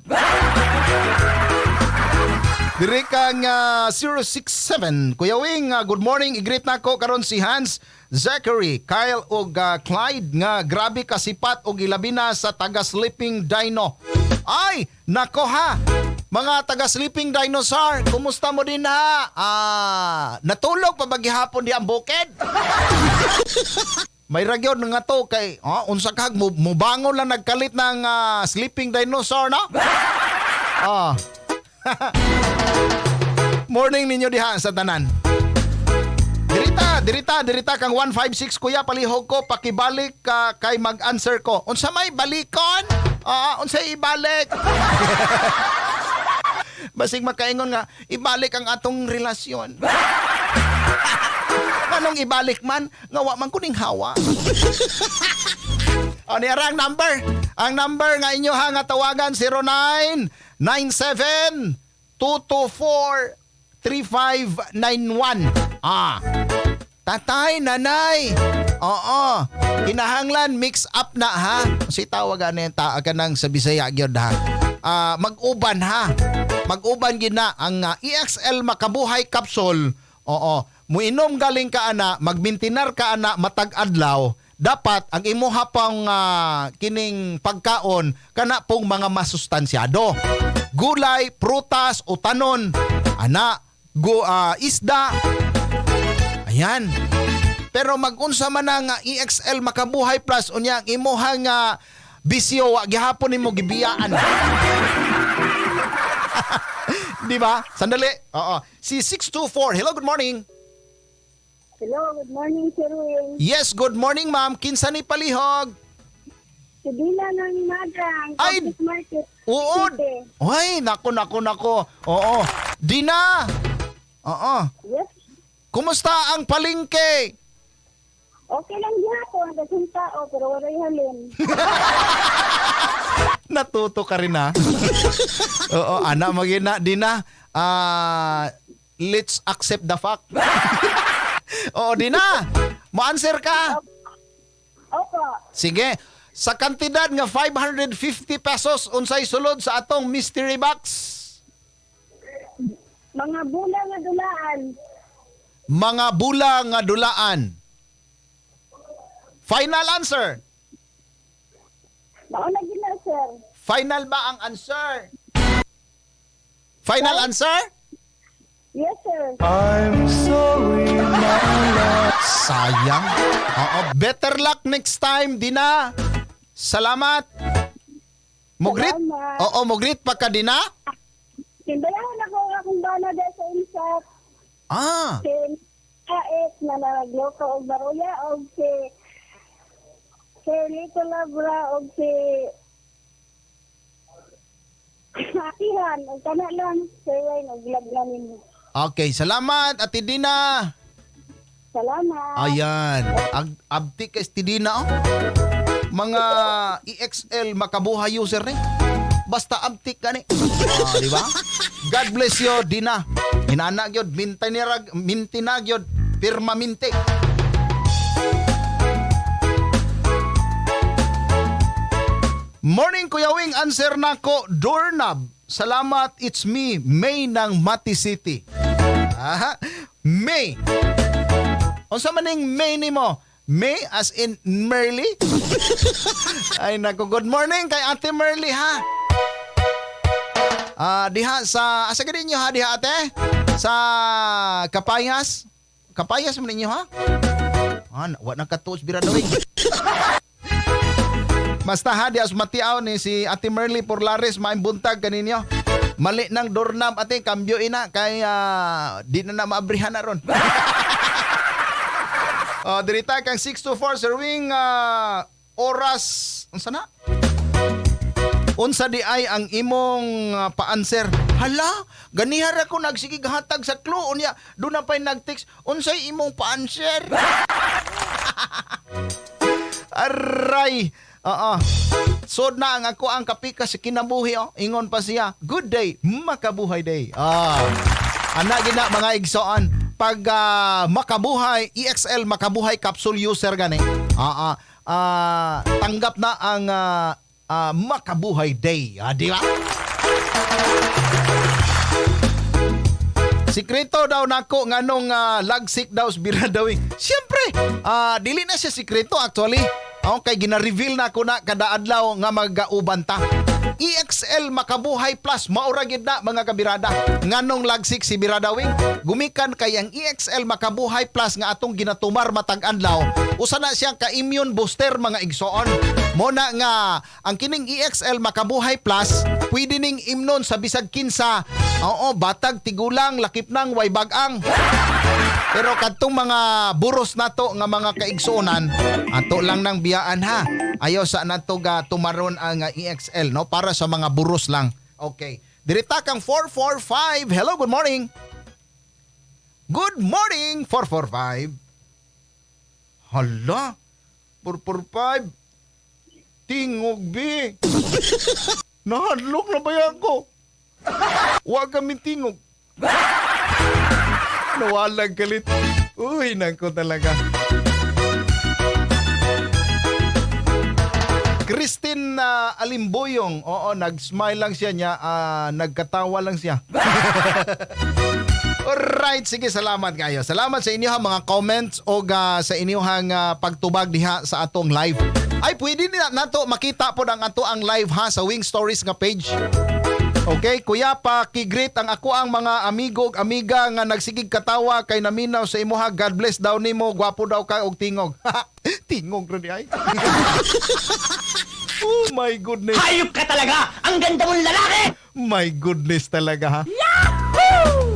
Diri kang 067. Kuya Wing, good morning. I-greet nako karon si Hans, Zachary, Kyle ug Clyde nga grabe kasipat og ilabi na sa taga Sleeping Dino. Ay, nako ha. Mga taga Sleeping Dinosaur, kumusta mo din ha? Ah, natulog pa ba gihapon di ang bukid? May ragyon nga to kay unsa kag mubangon lang nagkalit ng Sleeping Dinosaur no? Ah. Morning ninyo diha sa tanan. Dirita kang 156 kuya, palihog ko pakibalik kay mag-answer ko. Unsa may balikon? Unsay ibalik? Basig makaingon nga ibalik ang atong relasyon. Anong ibalik man? Nga wa man kuning hawa. O niara ang number. Ang number nga inyo ha nga tawagan 0997 224 3591. Ah. Tatay, nanay. Oo. Kinahanglan mix up na ha. Si tawagan ni ta ka nang sa Bisaya gyud ha. Mag-uban ha. Mag-uban gid na ang EXL Makabuhay Capsule. Oo. Muinom galing ka ana, magmintinar ka ana matag adlaw. Dapat ang imuha pang kining pagkaon kana pong mga masustansyado. Gulay, prutas, utanon, ana, isda. Ayan. Pero magunsa man ang EXL Makabuhay Plus unya ang imuhang bisyo wa gihapon nimo gibiyaan. Di ba? Sandali. Oo. Si 624. Hello, good morning. Hello, good morning, Sir Wing. Yes, good morning, ma'am. Kinsa ni palihog? Si Dina ng Madrang, Ay! Market. Oo. Ay, nako, nako, nako. Oo. Dina. Oo. Yes. Kumusta ang palengke? Okay lang gihapon, daghang tao, pero walay halin. Natuto ka rin ha. Oo, ana magina Dina. Let's accept the fact. Oo, Dina. Mo-answer ka. Opo. Sige. Sa kantidad nga 550 pesos unsay sulod sa atong mystery box? Mga bula nga dulaan. Mga bula nga dulaan. Final answer. Mauna gid na, sir. Final ba ang answer? Final answer? Yes, sir. I'm sorry, my love. Sayang. Oo, better luck next time, Dina. Salamat. Mugrit? Salamat. Oo, mugrit pa ka, Dina? Simbayahan ako ang akong bana dahil sa insat. Ah. Si Aek na nagloko og baruya og si Sir Lito Labra og si Akihan og kana lang Sir Wayne og love na ninyo. Okay, salamat Ate Dina. Salamat. Ayan. Abti kay si Dina oh. Mga EXL makabuhay user ni. Basta abtik ka ni. Ah, di ba? God bless you, Dina. Inana gyud, mintinirag, mintina gyud, pirmamente. Morning, Kuya Wing. Answer nako, doorknob. Salamat, it's me, May ng Mati City. Aha, May. Unsa man ning May nimo? May as in Merly? Ay nako, good morning kay Ate Merly ha. Ah, diha sa asa gani ninyo ha diha ate? Sa Kapayas? Kapayas man ninyo ha? Ah, wa na katuos bira daw eh. Basta ha, di as matiaw ni si Ate Merly Porlares maayong buntag kaninyo. Mali nang doorknob ate, kambyo ina kay di na na maabrihan na ron. Oh, dirita kang 624 Sir Wing, oras unsa na? Unsa di ay ang imong pa-answer? Hala, ganihar ako nagsigig hatag sa clue unya. Doon na pa'y nag-text, unsay imong pa-answer? Aray. Oo. Sod na ang ako ang kapika sa kinabuhi oh. Ingon pa siya, good day, makabuhay day. Ah. Ana gina mga igsoon pag makabuhay EXL makabuhay capsule user gani. Tanggap na ang makabuhay day. Ah, di ba? Sikreto daw nako nganong lagsik daw sa Biradawi. Siyempre, dili na siya sikreto actually. Okay, gina-reveal na ko na kada adlaw nga magauban ta. EXL Makabuhay Plus maura gyud na mga kabirada. Nganong lagsik si Birada Wing? Gumikan kay ang EXL Makabuhay Plus nga atong ginatumar matag adlaw, usa na siyang ka-immune booster mga igsoon. Mo na nga ang kining EXL Makabuhay Plus pwede ning imnon sa bisag kinsa. Oo, batag, tigulang, lakip nang way bag-ang. Pero kadtong mga buros nato nga mga kaigsuonan, ato lang nang biyaan ha. Ayaw sa nato ga tumaron ang EXL no para sa mga buros lang. Okay. Dirita kang 445. Hello, good morning. Good morning 445. Hala. 445. Tingog bi. Nahadlok na ba yan ko? Wa kami tingog. Nawalag kalit. Uy, nako talaga. Christine Alimboyong. Oo, nag-smile lang siya niya. Nagkatawa lang siya. Alright, sige, salamat kayo. Salamat sa inyo mga comments o sa inyong pagtubag diha sa atong live. Ay, pwede na nato makita po ang ato ang live ha sa Wing Stories nga page. Okay, kuya, paki-greet ang ako ang mga amigo ug amiga nga nagsigig katawa kay naminaw sa imuha. God bless daw nimo, gwapo daw ka og tingog. Tingog ra di ay. Oh my goodness. Hayop ka talaga! Ang ganda mong lalaki! My goodness talaga ha. Yahoo!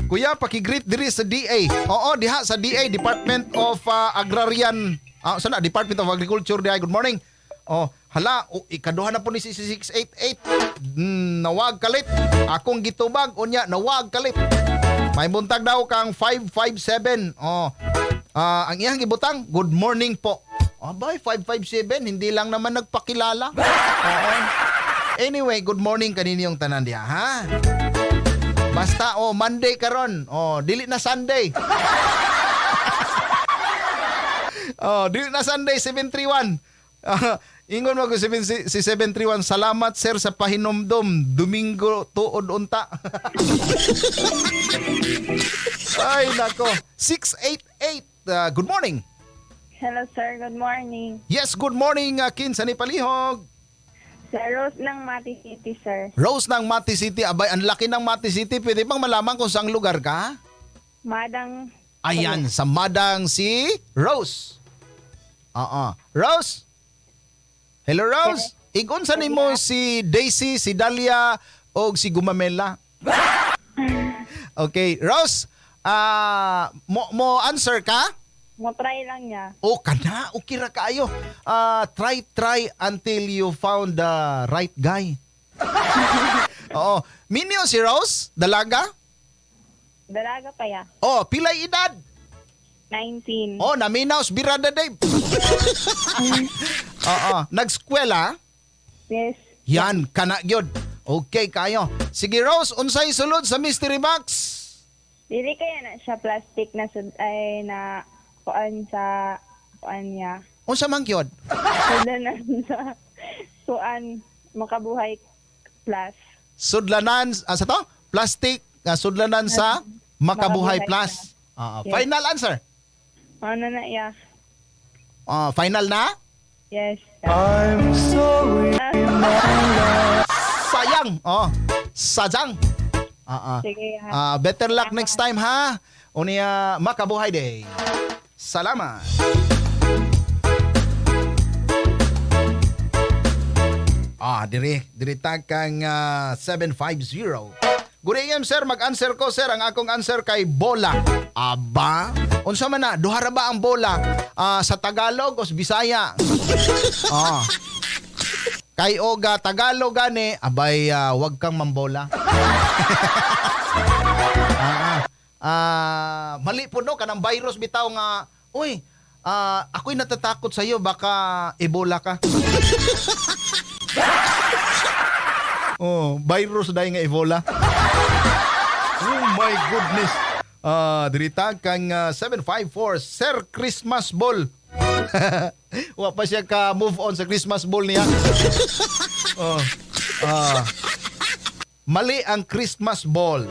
Kuya, paki-greet diri sa DA. Oo, diha sa DA, Department of Agrarian. Sana Department of Agriculture diha. Good morning. Oh, hala, oh, ikaduha na po ni si 688. Nawag kalit. Akong gitubag unya nawag kalit. May buntag daw kang 557. Oh. Ang iyang gibutang, good morning po. Abay, 557, hindi lang naman nagpakilala. Oo. Anyway, good morning kaninyong tanan diha, ha? Basta oh Monday karon. Oh, dili na Sunday. Oh, dili na Sunday 731. Ingon mo ko si 731, salamat sir sa pahinomdom. Domingo tuod unta. Ay nako. 688. Good morning. Hello sir, good morning. Yes, good morning kinsa ni palihog. Sir Rose ng Mati City, sir. Rose ng Mati City. Abay, ang laki ng Mati City. Pwede bang malaman kung saang lugar ka? Madang. Ayan, sa Madang si Rose. Oo. Rose? Hello, Rose. Igon sa nimo si Daisy, si Dahlia, o si Gumamela. Okay, Rose, mo answer ka? Mo try lang niya. O kana, okay ra kaayo. Try until you found the right guy. Oo. Minyo si Rose, dalaga? Dalaga pa ya. Oh, pilay edad? 19. Oh, naminaw sa Birada Dave. Oo, nagskwela? Yes. Yan, kana gyud. Okay kayo. Sige Rose, unsay sulod sa mystery box? Dili kaya na siya plastic na sud ay na kuan sa kuan niya. Unsa man gyud? Sudlanan sa kuan Makabuhay Plus. Sudlanan sa to? Plastic nga sudlanan sa Makabuhay Makabuhay Plus. Ah, Yes. final answer. Ano na ya? Ah, final na? Yes. I'm sorry, my love. Sayang. Oh, sajang. Ah, ah. Sige ha. Ah, better luck next time ha. Unya Makabuhay Day. Salamat. Ah, dire dire tag kang 750. Good AM sir, mag-answer ko sir. Ang akong answer kay bola. Aba, unsa man na? Duha ra ba ang bola? Ah, sa Tagalog o sa Bisaya? Ah. Kay oga Tagalog gani, abay wag kang mambola. Mali po no kanang virus bitaw nga, uy, ako'y natatakot sa iyo baka Ebola ka. Oh, virus dahil nga Ebola. Oh my goodness. Dirita kang 754 Sir Christmas Ball. Wa pa siya ka move on sa Christmas ball niya. Oh. Mali ang Christmas ball.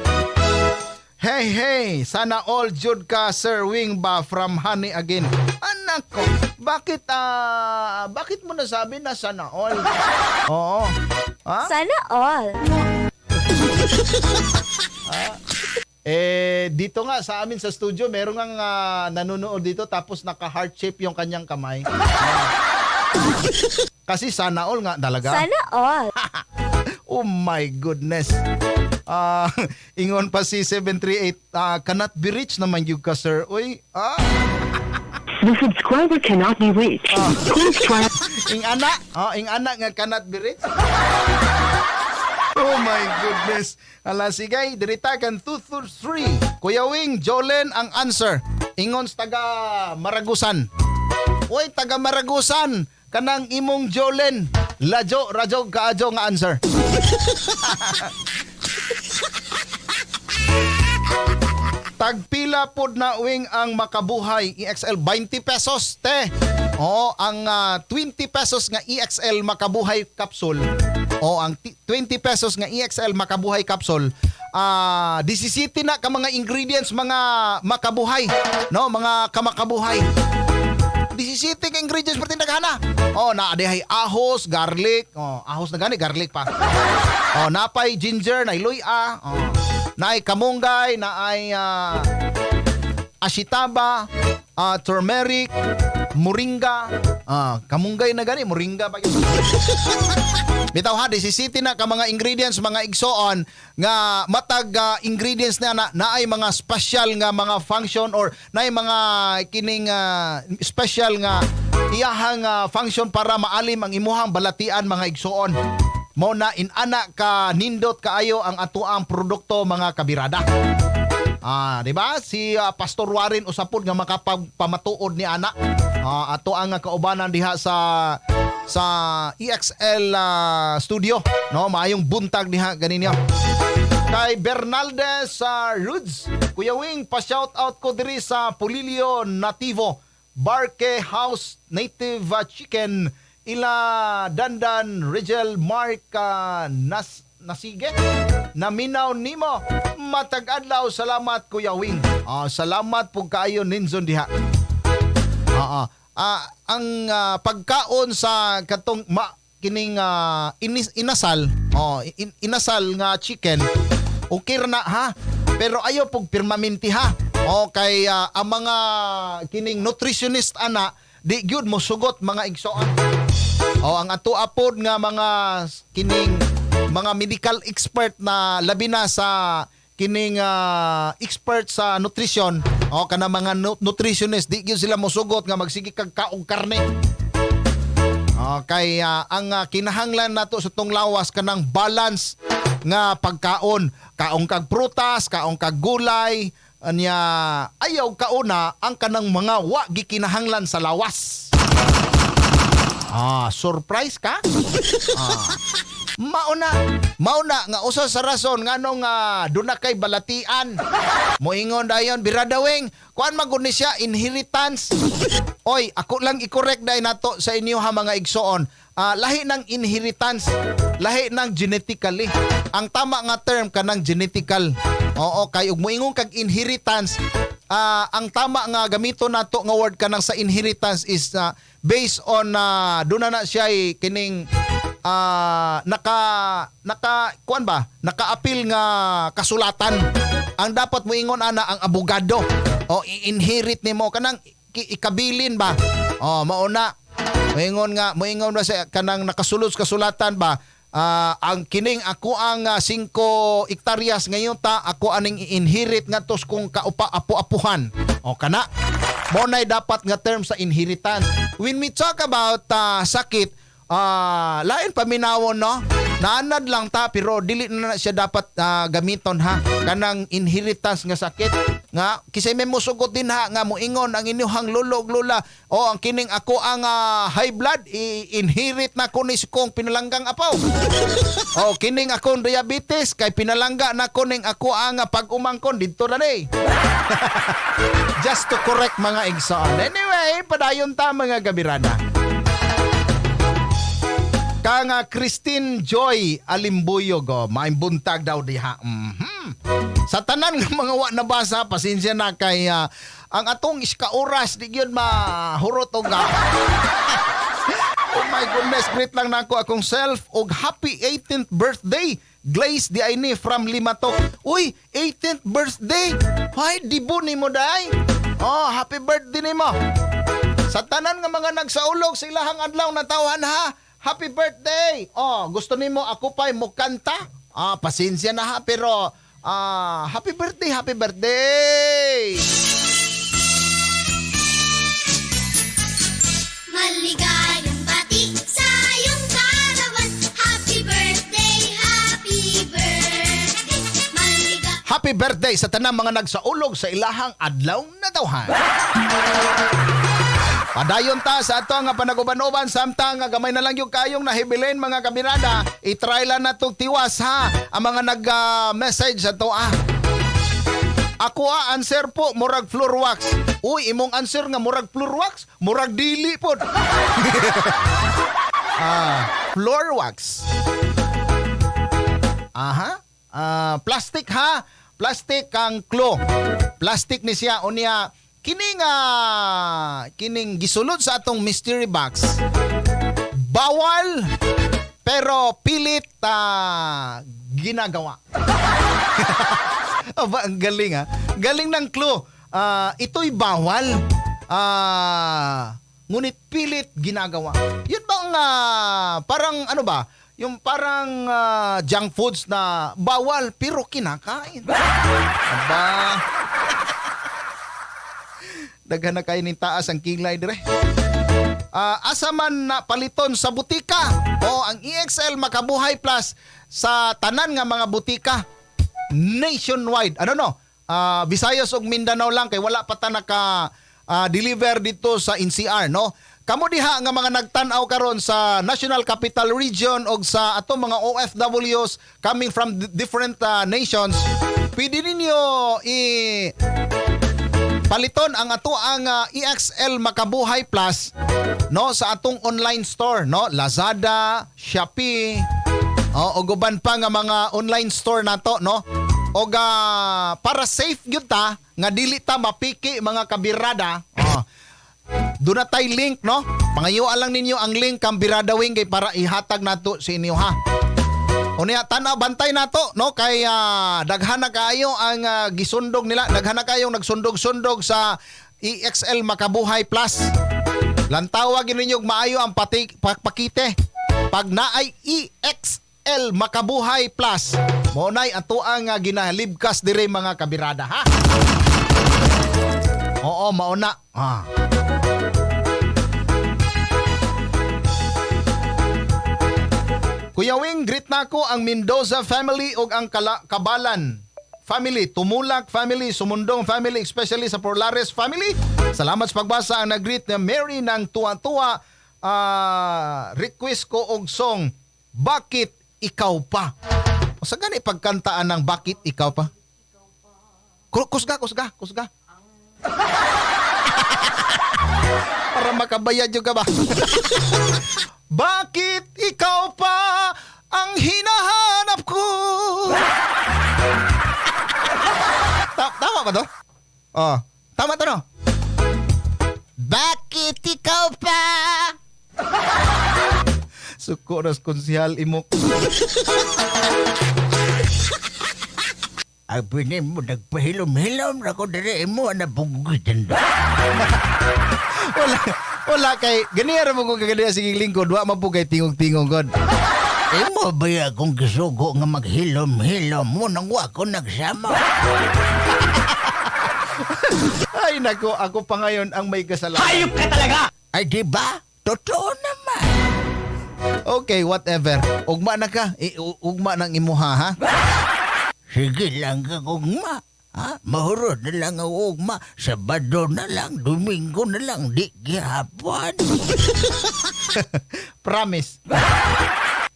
Hey, hey, sana all jud ka Sir Wing ba from Honey again. Anak ko, bakit bakit mo nasabi na sana all? Oo. Ha? Sana all. Eh, dito nga sa amin sa studio, meron nga nanonood dito tapos naka-heart shape yung kanyang kamay. Kasi sana all nga talaga. Sana all. Oh my goodness. Ingon pa si 738, cannot be reached naman yung ka, sir. Uy, ah. The subscriber cannot be reached. Please try. Ing ana, oh, ing ana nga cannot be reached. Oh my goodness. Ala sige, dirita kan 223. Kuya Wing, Jolen ang answer. Ingon sa taga Maragusan. Uy, taga Maragusan, kanang imong Jolen. Lajo, rajo, kaajo nga answer. Tagpila pod na wing ang Makabuhay EXL 20 pesos te. Oo, ang 20 pesos nga EXL Makabuhay capsule. O ang 20 pesos nga EXL Makabuhay capsule. 17 na ka mga ingredients mga makabuhay, no, mga kamakabuhay. 17 ka ingredients perti daghana. Oh, naa dihay ahos, garlic. Oh, ahos na gani, garlic pa. Oh, napay ginger, nay luya. Oh, naay kamunggay, naay ashitaba, turmeric, moringa. Kamunggay na gani, moringa pa. Bitaw ha, 17 na ka mga ingredients, mga igsoon nga matag ingredients na naay mga special nga mga function or naay mga kining special nga iyahang function para maalim ang imuhang balatian mga igsoon. Mao na inana ka nindot kaayo ang atoang produkto mga kabirada. Di ba? Si Pastor Warren usapod nga makapagpamatuod ni ana. Ato ang kaubanan diha sa EXL studio, no? Maayong buntag diha ganinyo. Kay Bernaldez sa Rudes, Kuya Wing, pa-shout out ko diri sa Pulilio Nativo, Barke House Native Chicken, ila Dandan Rigel Mark Nasige naminaw nimo matag adlaw. Salamat Kuya Wing. Salamat pug kaayo ninzon diha. Ang pagkaon sa katong kining inasal, inasal nga chicken, okay ra na ha, pero ayo pug pirmaminti ha. O kay ang mga kining nutritionist ana di gyud mo sugot mga igsoon. O ang ato apod nga mga kining mga medical expert na labi na sa kining expert sa nutrition, o kana mga nutritionist di gyud sila mosugot nga magsige kag kaog karne. Kay ang kinahanglan nato sa tong lawas kanang balance nga pagkaon. Kaon kag prutas, kaon kag gulay, anya ayaw kauna ang kanang mga wa gikinahanglan sa lawas. Ah, surprise ka? Ah. Mauna, mauna nga usa sa rason nganong duna kay balatian. Moingon dayon Biradawing, kuan man gud ni siya inheritance. Oy, ako lang i-correct dai nato sa inyo ha mga igsoon. Lahi ng inheritance, lahi ng genetically. Ang tama nga term kanang genetical. Oo, kay ug moingon kag inheritance, ang tama nga gamito nato nga word kanang sa inheritance is based on duna na siya kining naka naka kuan ba, naka-appeal nga kasulatan. Ang dapat moingon ana ang abogado o i-inherit nimo kanang ikabilin ba. O mauna moingon nga, moingon ba sa kanang nakasulod sa kasulatan ba, ang kining ako ang 5 hektaryas ngayon ta ako aning i-inherit ngadto kung kaupa apo-apuhan. O kana mo nay dapat nga term sa inheritance. When we talk about sakit, lain paminawon no, naanad lang ta pero dili na siya dapat gamiton ha kanang inheritance nga sakit nga kisay may musugot din ha nga moingon ang inyong lolo ug lola, o ang kining ako ang high blood i-inherit na ko ni kong pinalanggang apaw. O kining akong diabetes kay pinalangga na ko ning ako ang pag-umangkon didto na ni. Just to correct mga igsoon. Anyway, padayon ta mga gabirada. Kang Christine Joy Alimbuyog, oh, maayong buntag daw diha. Sa tanan nga mga wa nabasa, pasensya na kay ang atong iska oras di gyud mahurot og Oh my goodness, greet lang nako akong self og happy 18th birthday. Glaze di ay ni from Limatok. Uy, 18th birthday. Hay, dibo nimo day. Oh, happy birthday nimo. Sa tanan nga mga nagsaulog sa ilahang adlaw na tawhan ha. Happy birthday! Oh, gusto nimo ako pa'y mukanta? Ah, pasensya na ha, pero happy birthday, happy birthday! Maligayang bati sa iyong kaarawan. Happy birthday, happy birthday. Happy birthday sa tanang mga nagsaulog sa ilahang adlaw na tawhan. Padayon ta sa ato nga panaguban-uban samtang nga gamay na lang yung kayong nahibilin mga kabirada. I-try lang na tong tiwas ha ang mga nag-message sa to ah. Ako answer po murag floor wax. Uy, imong answer nga murag floor wax, murag dili pod. Floor wax. Aha. Plastic ha. Plastic ang clue. Plastic ni siya unya kining kining gisulod sa atong mystery box. Bawal pero pilit ginagawa. Aba, ang galing ha. Galing ng clue. Ito'y bawal. Ngunit pilit ginagawa. Yun bang parang ano ba? Yung parang junk foods na bawal pero kinakain. Aba. Daghan na kayo ning taas ang kilay dire. Asa man na paliton sa butika o ang EXL Makabuhay Plus sa tanan nga mga butika nationwide. Ano no? Visayas ug Mindanao lang kay wala pa ta naka deliver dito sa NCR, no? Kamo diha nga mga nagtan-aw karon sa National Capital Region og sa atong mga OFWs coming from different nations, pwede ninyo i paliton ang ato ang EXL Makabuhay Plus no sa atong online store, no, Lazada, Shopee, o uban pa nga mga online store nato, no. Og para safe gyud ta nga dili ta mapiki mga kabirada, doon na tay link, no. Pangayuan lang ninyo ang link kang Birada Wing kay para ihatag nato sa inyo ha. Unya tanaw bantay nato no kay daghan na kaayo ang gisundog nila, daghan na kayong nagsundog-sundog sa EXL Makabuhay Plus. Lantawa gyud ninyo maayo ang pakite. Pag naay EXL Makabuhay Plus, mo nay ato ang ginalibkas dire mga kabirada ha. Oo, mauna. Kuya Wing, greet nako ang Mendoza family ug ang Kabalan family, Tumulak family, Sumundong family, especially sa Porlares family. Salamat sa pagbasa ang nag-greet na Mary ng Tuwa-Tuwa. Request ko og song, Bakit Ikaw Pa? O sa gani pagkantaan ng Bakit Ikaw Pa? Kusga, kusga, kusga. Para makabayad yung ka ba? Bakit ikaw pa ang hinahanap ko? Tama ba to? Oh, tama to no? Bakit ikaw pa? Suko ras konsihal imo. Abi nimo nagpahilom-hilom ra ko diri imo na buggitan. Wala, wala kay ganiya ra mo kung kaganiya sige lingkod, wa man po kay tingog-tingog god. Imo ba akong gisugo nga maghilom-hilom mo nang wa ko nagsama. Ay nako, ako pa ngayon ang may kasalanan. Hayop ka talaga! Ay di ba? Totoo naman. Okay, whatever. Ugma na ka. Ugma ng imuha ha. Sige lang kang ugma. Ha? Mahurot na lang ang ugma. Sabado na lang, Domingo na lang, di gihapon. Promise.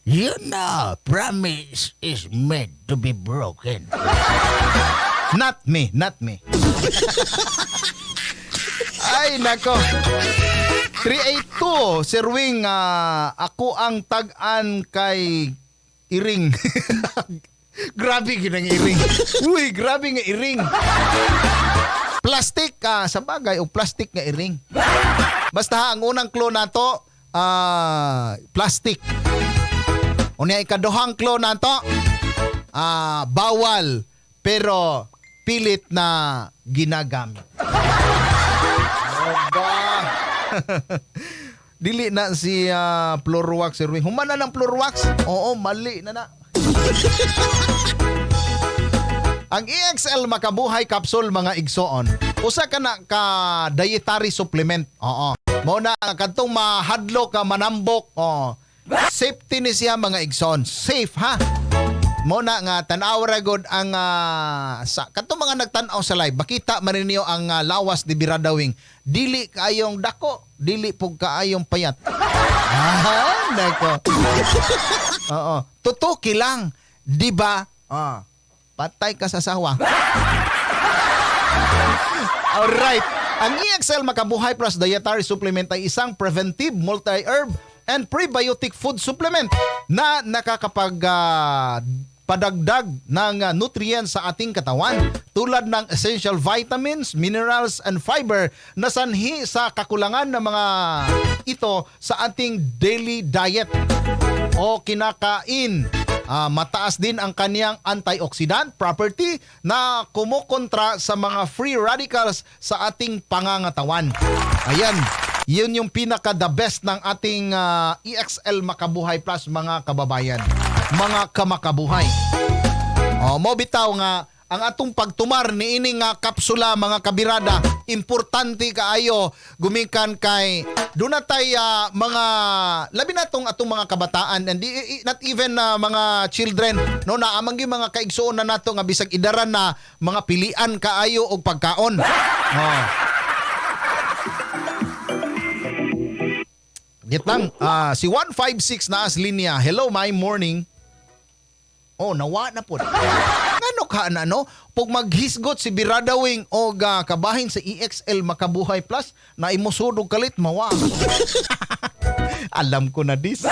You know, promise is made to be broken. Not me, not me. Ay, nako. 382, Sir Wing, ako ang tag-an kay Iring. Grabe ginang iring. Uy, grabe nga iring. Plastic sa bagay o plastic nga iring. Basta ha, ang unang clue nato, plastic. Unya ikaduhang clue nato, bawal pero pilit na ginagamit. Oba. Dili na si floor wax, Sir Wing. Humana ng floor wax. Oo, mali na na. Ang EXL Makabuhay Capsule mga igsoon, usa ka na ka dietary supplement. Oo. Mao na kadtong mahadlok ka manambok. Oo. Safety ni siya mga igsoon. Safe ha. Mao na nga tan-aw ra gud ang sa kadtong mga nagtan-aw sa live, makita man ninyo ang lawas ni Biradawing. Dili kaayong dako, dili pug kaayong payat. Ah, nako. Oo. Tutuki lang, di ba? Patay ka sa sawa. Alright. Ang EXL Makabuhay Plus Dietary Supplement ay isang preventive multi-herb and prebiotic food supplement na nakakapag padagdag ng nutrients sa ating katawan tulad ng essential vitamins, minerals, and fiber na sanhi sa kakulangan ng mga ito sa ating daily diet o kinakain. Mataas din ang kaniyang antioxidant property na kumukontra sa mga free radicals sa ating pangangatawan. Ayan, yun yung pinaka the best ng ating EXL Makabuhay Plus mga kababayan, mga kamakabuhay. O, mo bitaw nga ang atong pagtumar ni ini nga kapsula mga kabirada, importante kaayo gumikan kay doon na tay mga labi na tong atong mga kabataan and not even mga children no, naamang gyud mga kaigsuon na nato nga bisag idaran na mga pilian kaayo og pagkaon. Oh. Git lang, si 156 na as linya. Hello, my morning. Oh, nawa na po. Ngano ka na no? Pag maghisgot si Biradawing o kabahin sa EXL Makabuhay Plus na imusudog kalit mawa. Alam ko na dis.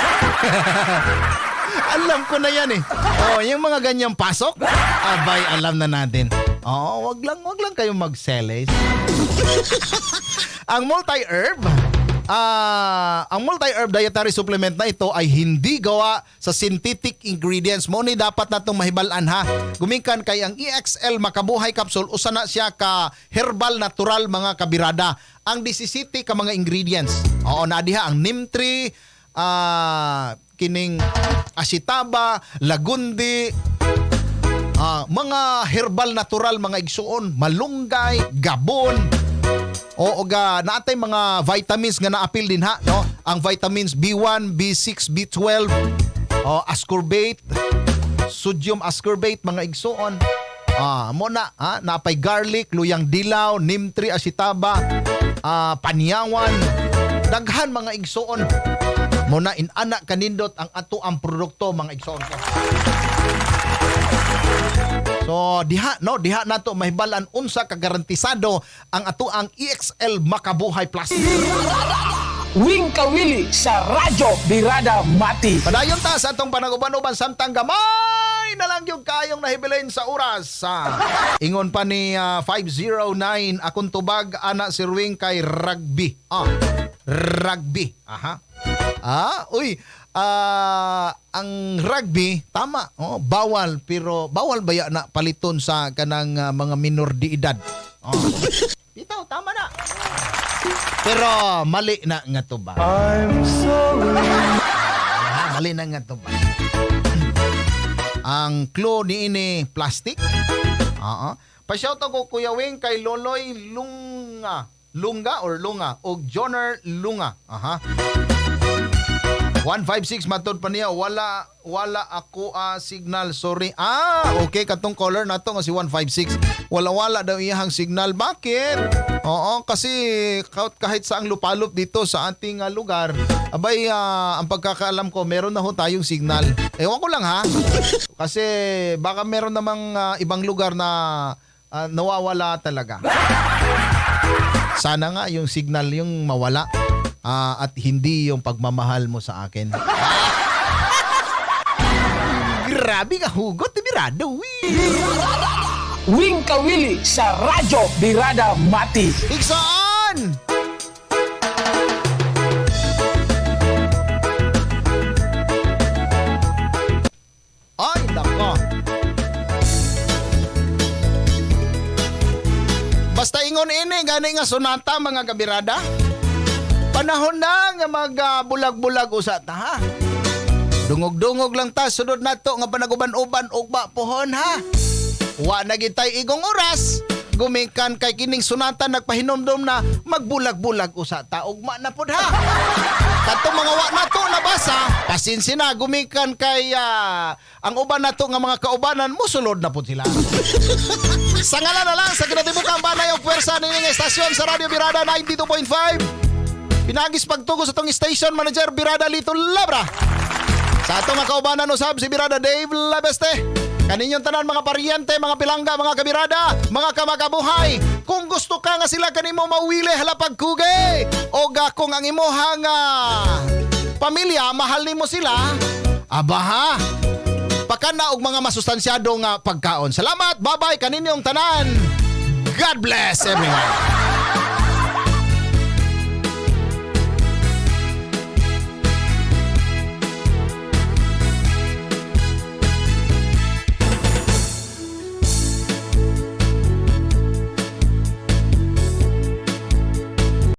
Alam ko na yan eh. Oh, yung mga ganyang pasok, abay alam na natin. Oh, wag lang kayong magseles. Ang multi-herb ang multi-herb dietary supplement na ito ay hindi gawa sa synthetic ingredients. Mo ni dapat natong mahibal-an ha. Gumikan kay ang EXL Makabuhay Capsule usa na siya ka herbal natural mga kabirada. Ang 17 ka mga ingredients. Oo, na diha ang neem tree, kining asitaba, lagundi, mga herbal natural mga igsuon, malunggay, gabon. Oo ga naatay mga vitamins nga naapil din ha, no? Ang vitamins B1, B6, B12. Oh, ascorbate, sodium ascorbate mga igsuon. Mo na ha, napay garlic, luyang dilaw, neem tree asitaba, panyawan, daghan mga igsuon. Mo na inana kanindot ang ato ang produkto mga igsuon ko. So diha no, diha nato mahibal-an unsa ka garantisado ang ato ang EXL Makabuhay Plus. Wing Kawili sa Radyo Birada Mati. Padayon ta sa atong panaguban-uban samtang gamay na lang yung kayong nahibilin sa oras. Ingon pa ni 509 akong tubag ana si Ruing kay rugby. Rugby. Aha. Uy, ang rugby tama, oh, bawal pero bawal baya na paliton sa kanang mga minor de edad. Oh. Bitaw, tama na. Pero mali na nga to ba? I'm sorry. Mali na nga to ba? Ang clue ni ini plastic. Oo. Pa-shout ako Kuya Wing kay Loloy Lunga. Lunga or Lunga og Joner Lunga. Aha. 156 matod pa niya wala ako signal, sorry. Okay katong caller nato nga si 156. Wala daw iyang signal. Bakit? Oo, kasi kahit saang lupalop dito sa ating lugar, abay ang pagkakaalam ko meron na ho tayong signal. Ewan ko lang ha. Kasi baka meron namang ibang lugar na nawawala talaga. Sana nga yung signal yung mawala. At hindi yung pagmamahal mo sa akin. Grabe ka hugot, Birado. Wing Kawili sa Radyo Birada Mati. Iksaan! Ay, nako. Basta ingon ini, gani nga sonata mga kabirada. Panahon na nga magbulag-bulag usa ta ha. Dungog-dungog lang ta sunod nato nga panaguban-uban ugma pohon ha. Wa na gitay igong oras. Gumikan kay kining sonata nagpahinomdom na magbulag-bulag usa ta ugma na pud ha. Katong mga wa nato nabasa, pasinsi na gumikan kay ang uban nato nga mga kaubanan mosulod na pud sila. Sa ngalan na lang sa kinatibukang banay og puwersa nining estasyon sa Radio Birada 92.5. Pinagis pagtugo sa tong station manager Birada Lito Labra. Sa atong mga kaubanan usab si Birada Dave Labeste. Kaninyong tanan mga paryente, mga pilangga, mga kabirada, mga kamakabuhay. Kung gusto ka nga sila kanimo mawili halapag kuge o kung ang imuhang pamilya mahal nimo sila, aba ha. Pakana og mga masustansyado nga pagkaon. Salamat, bye-bye kaninyong tanan. God bless everyone.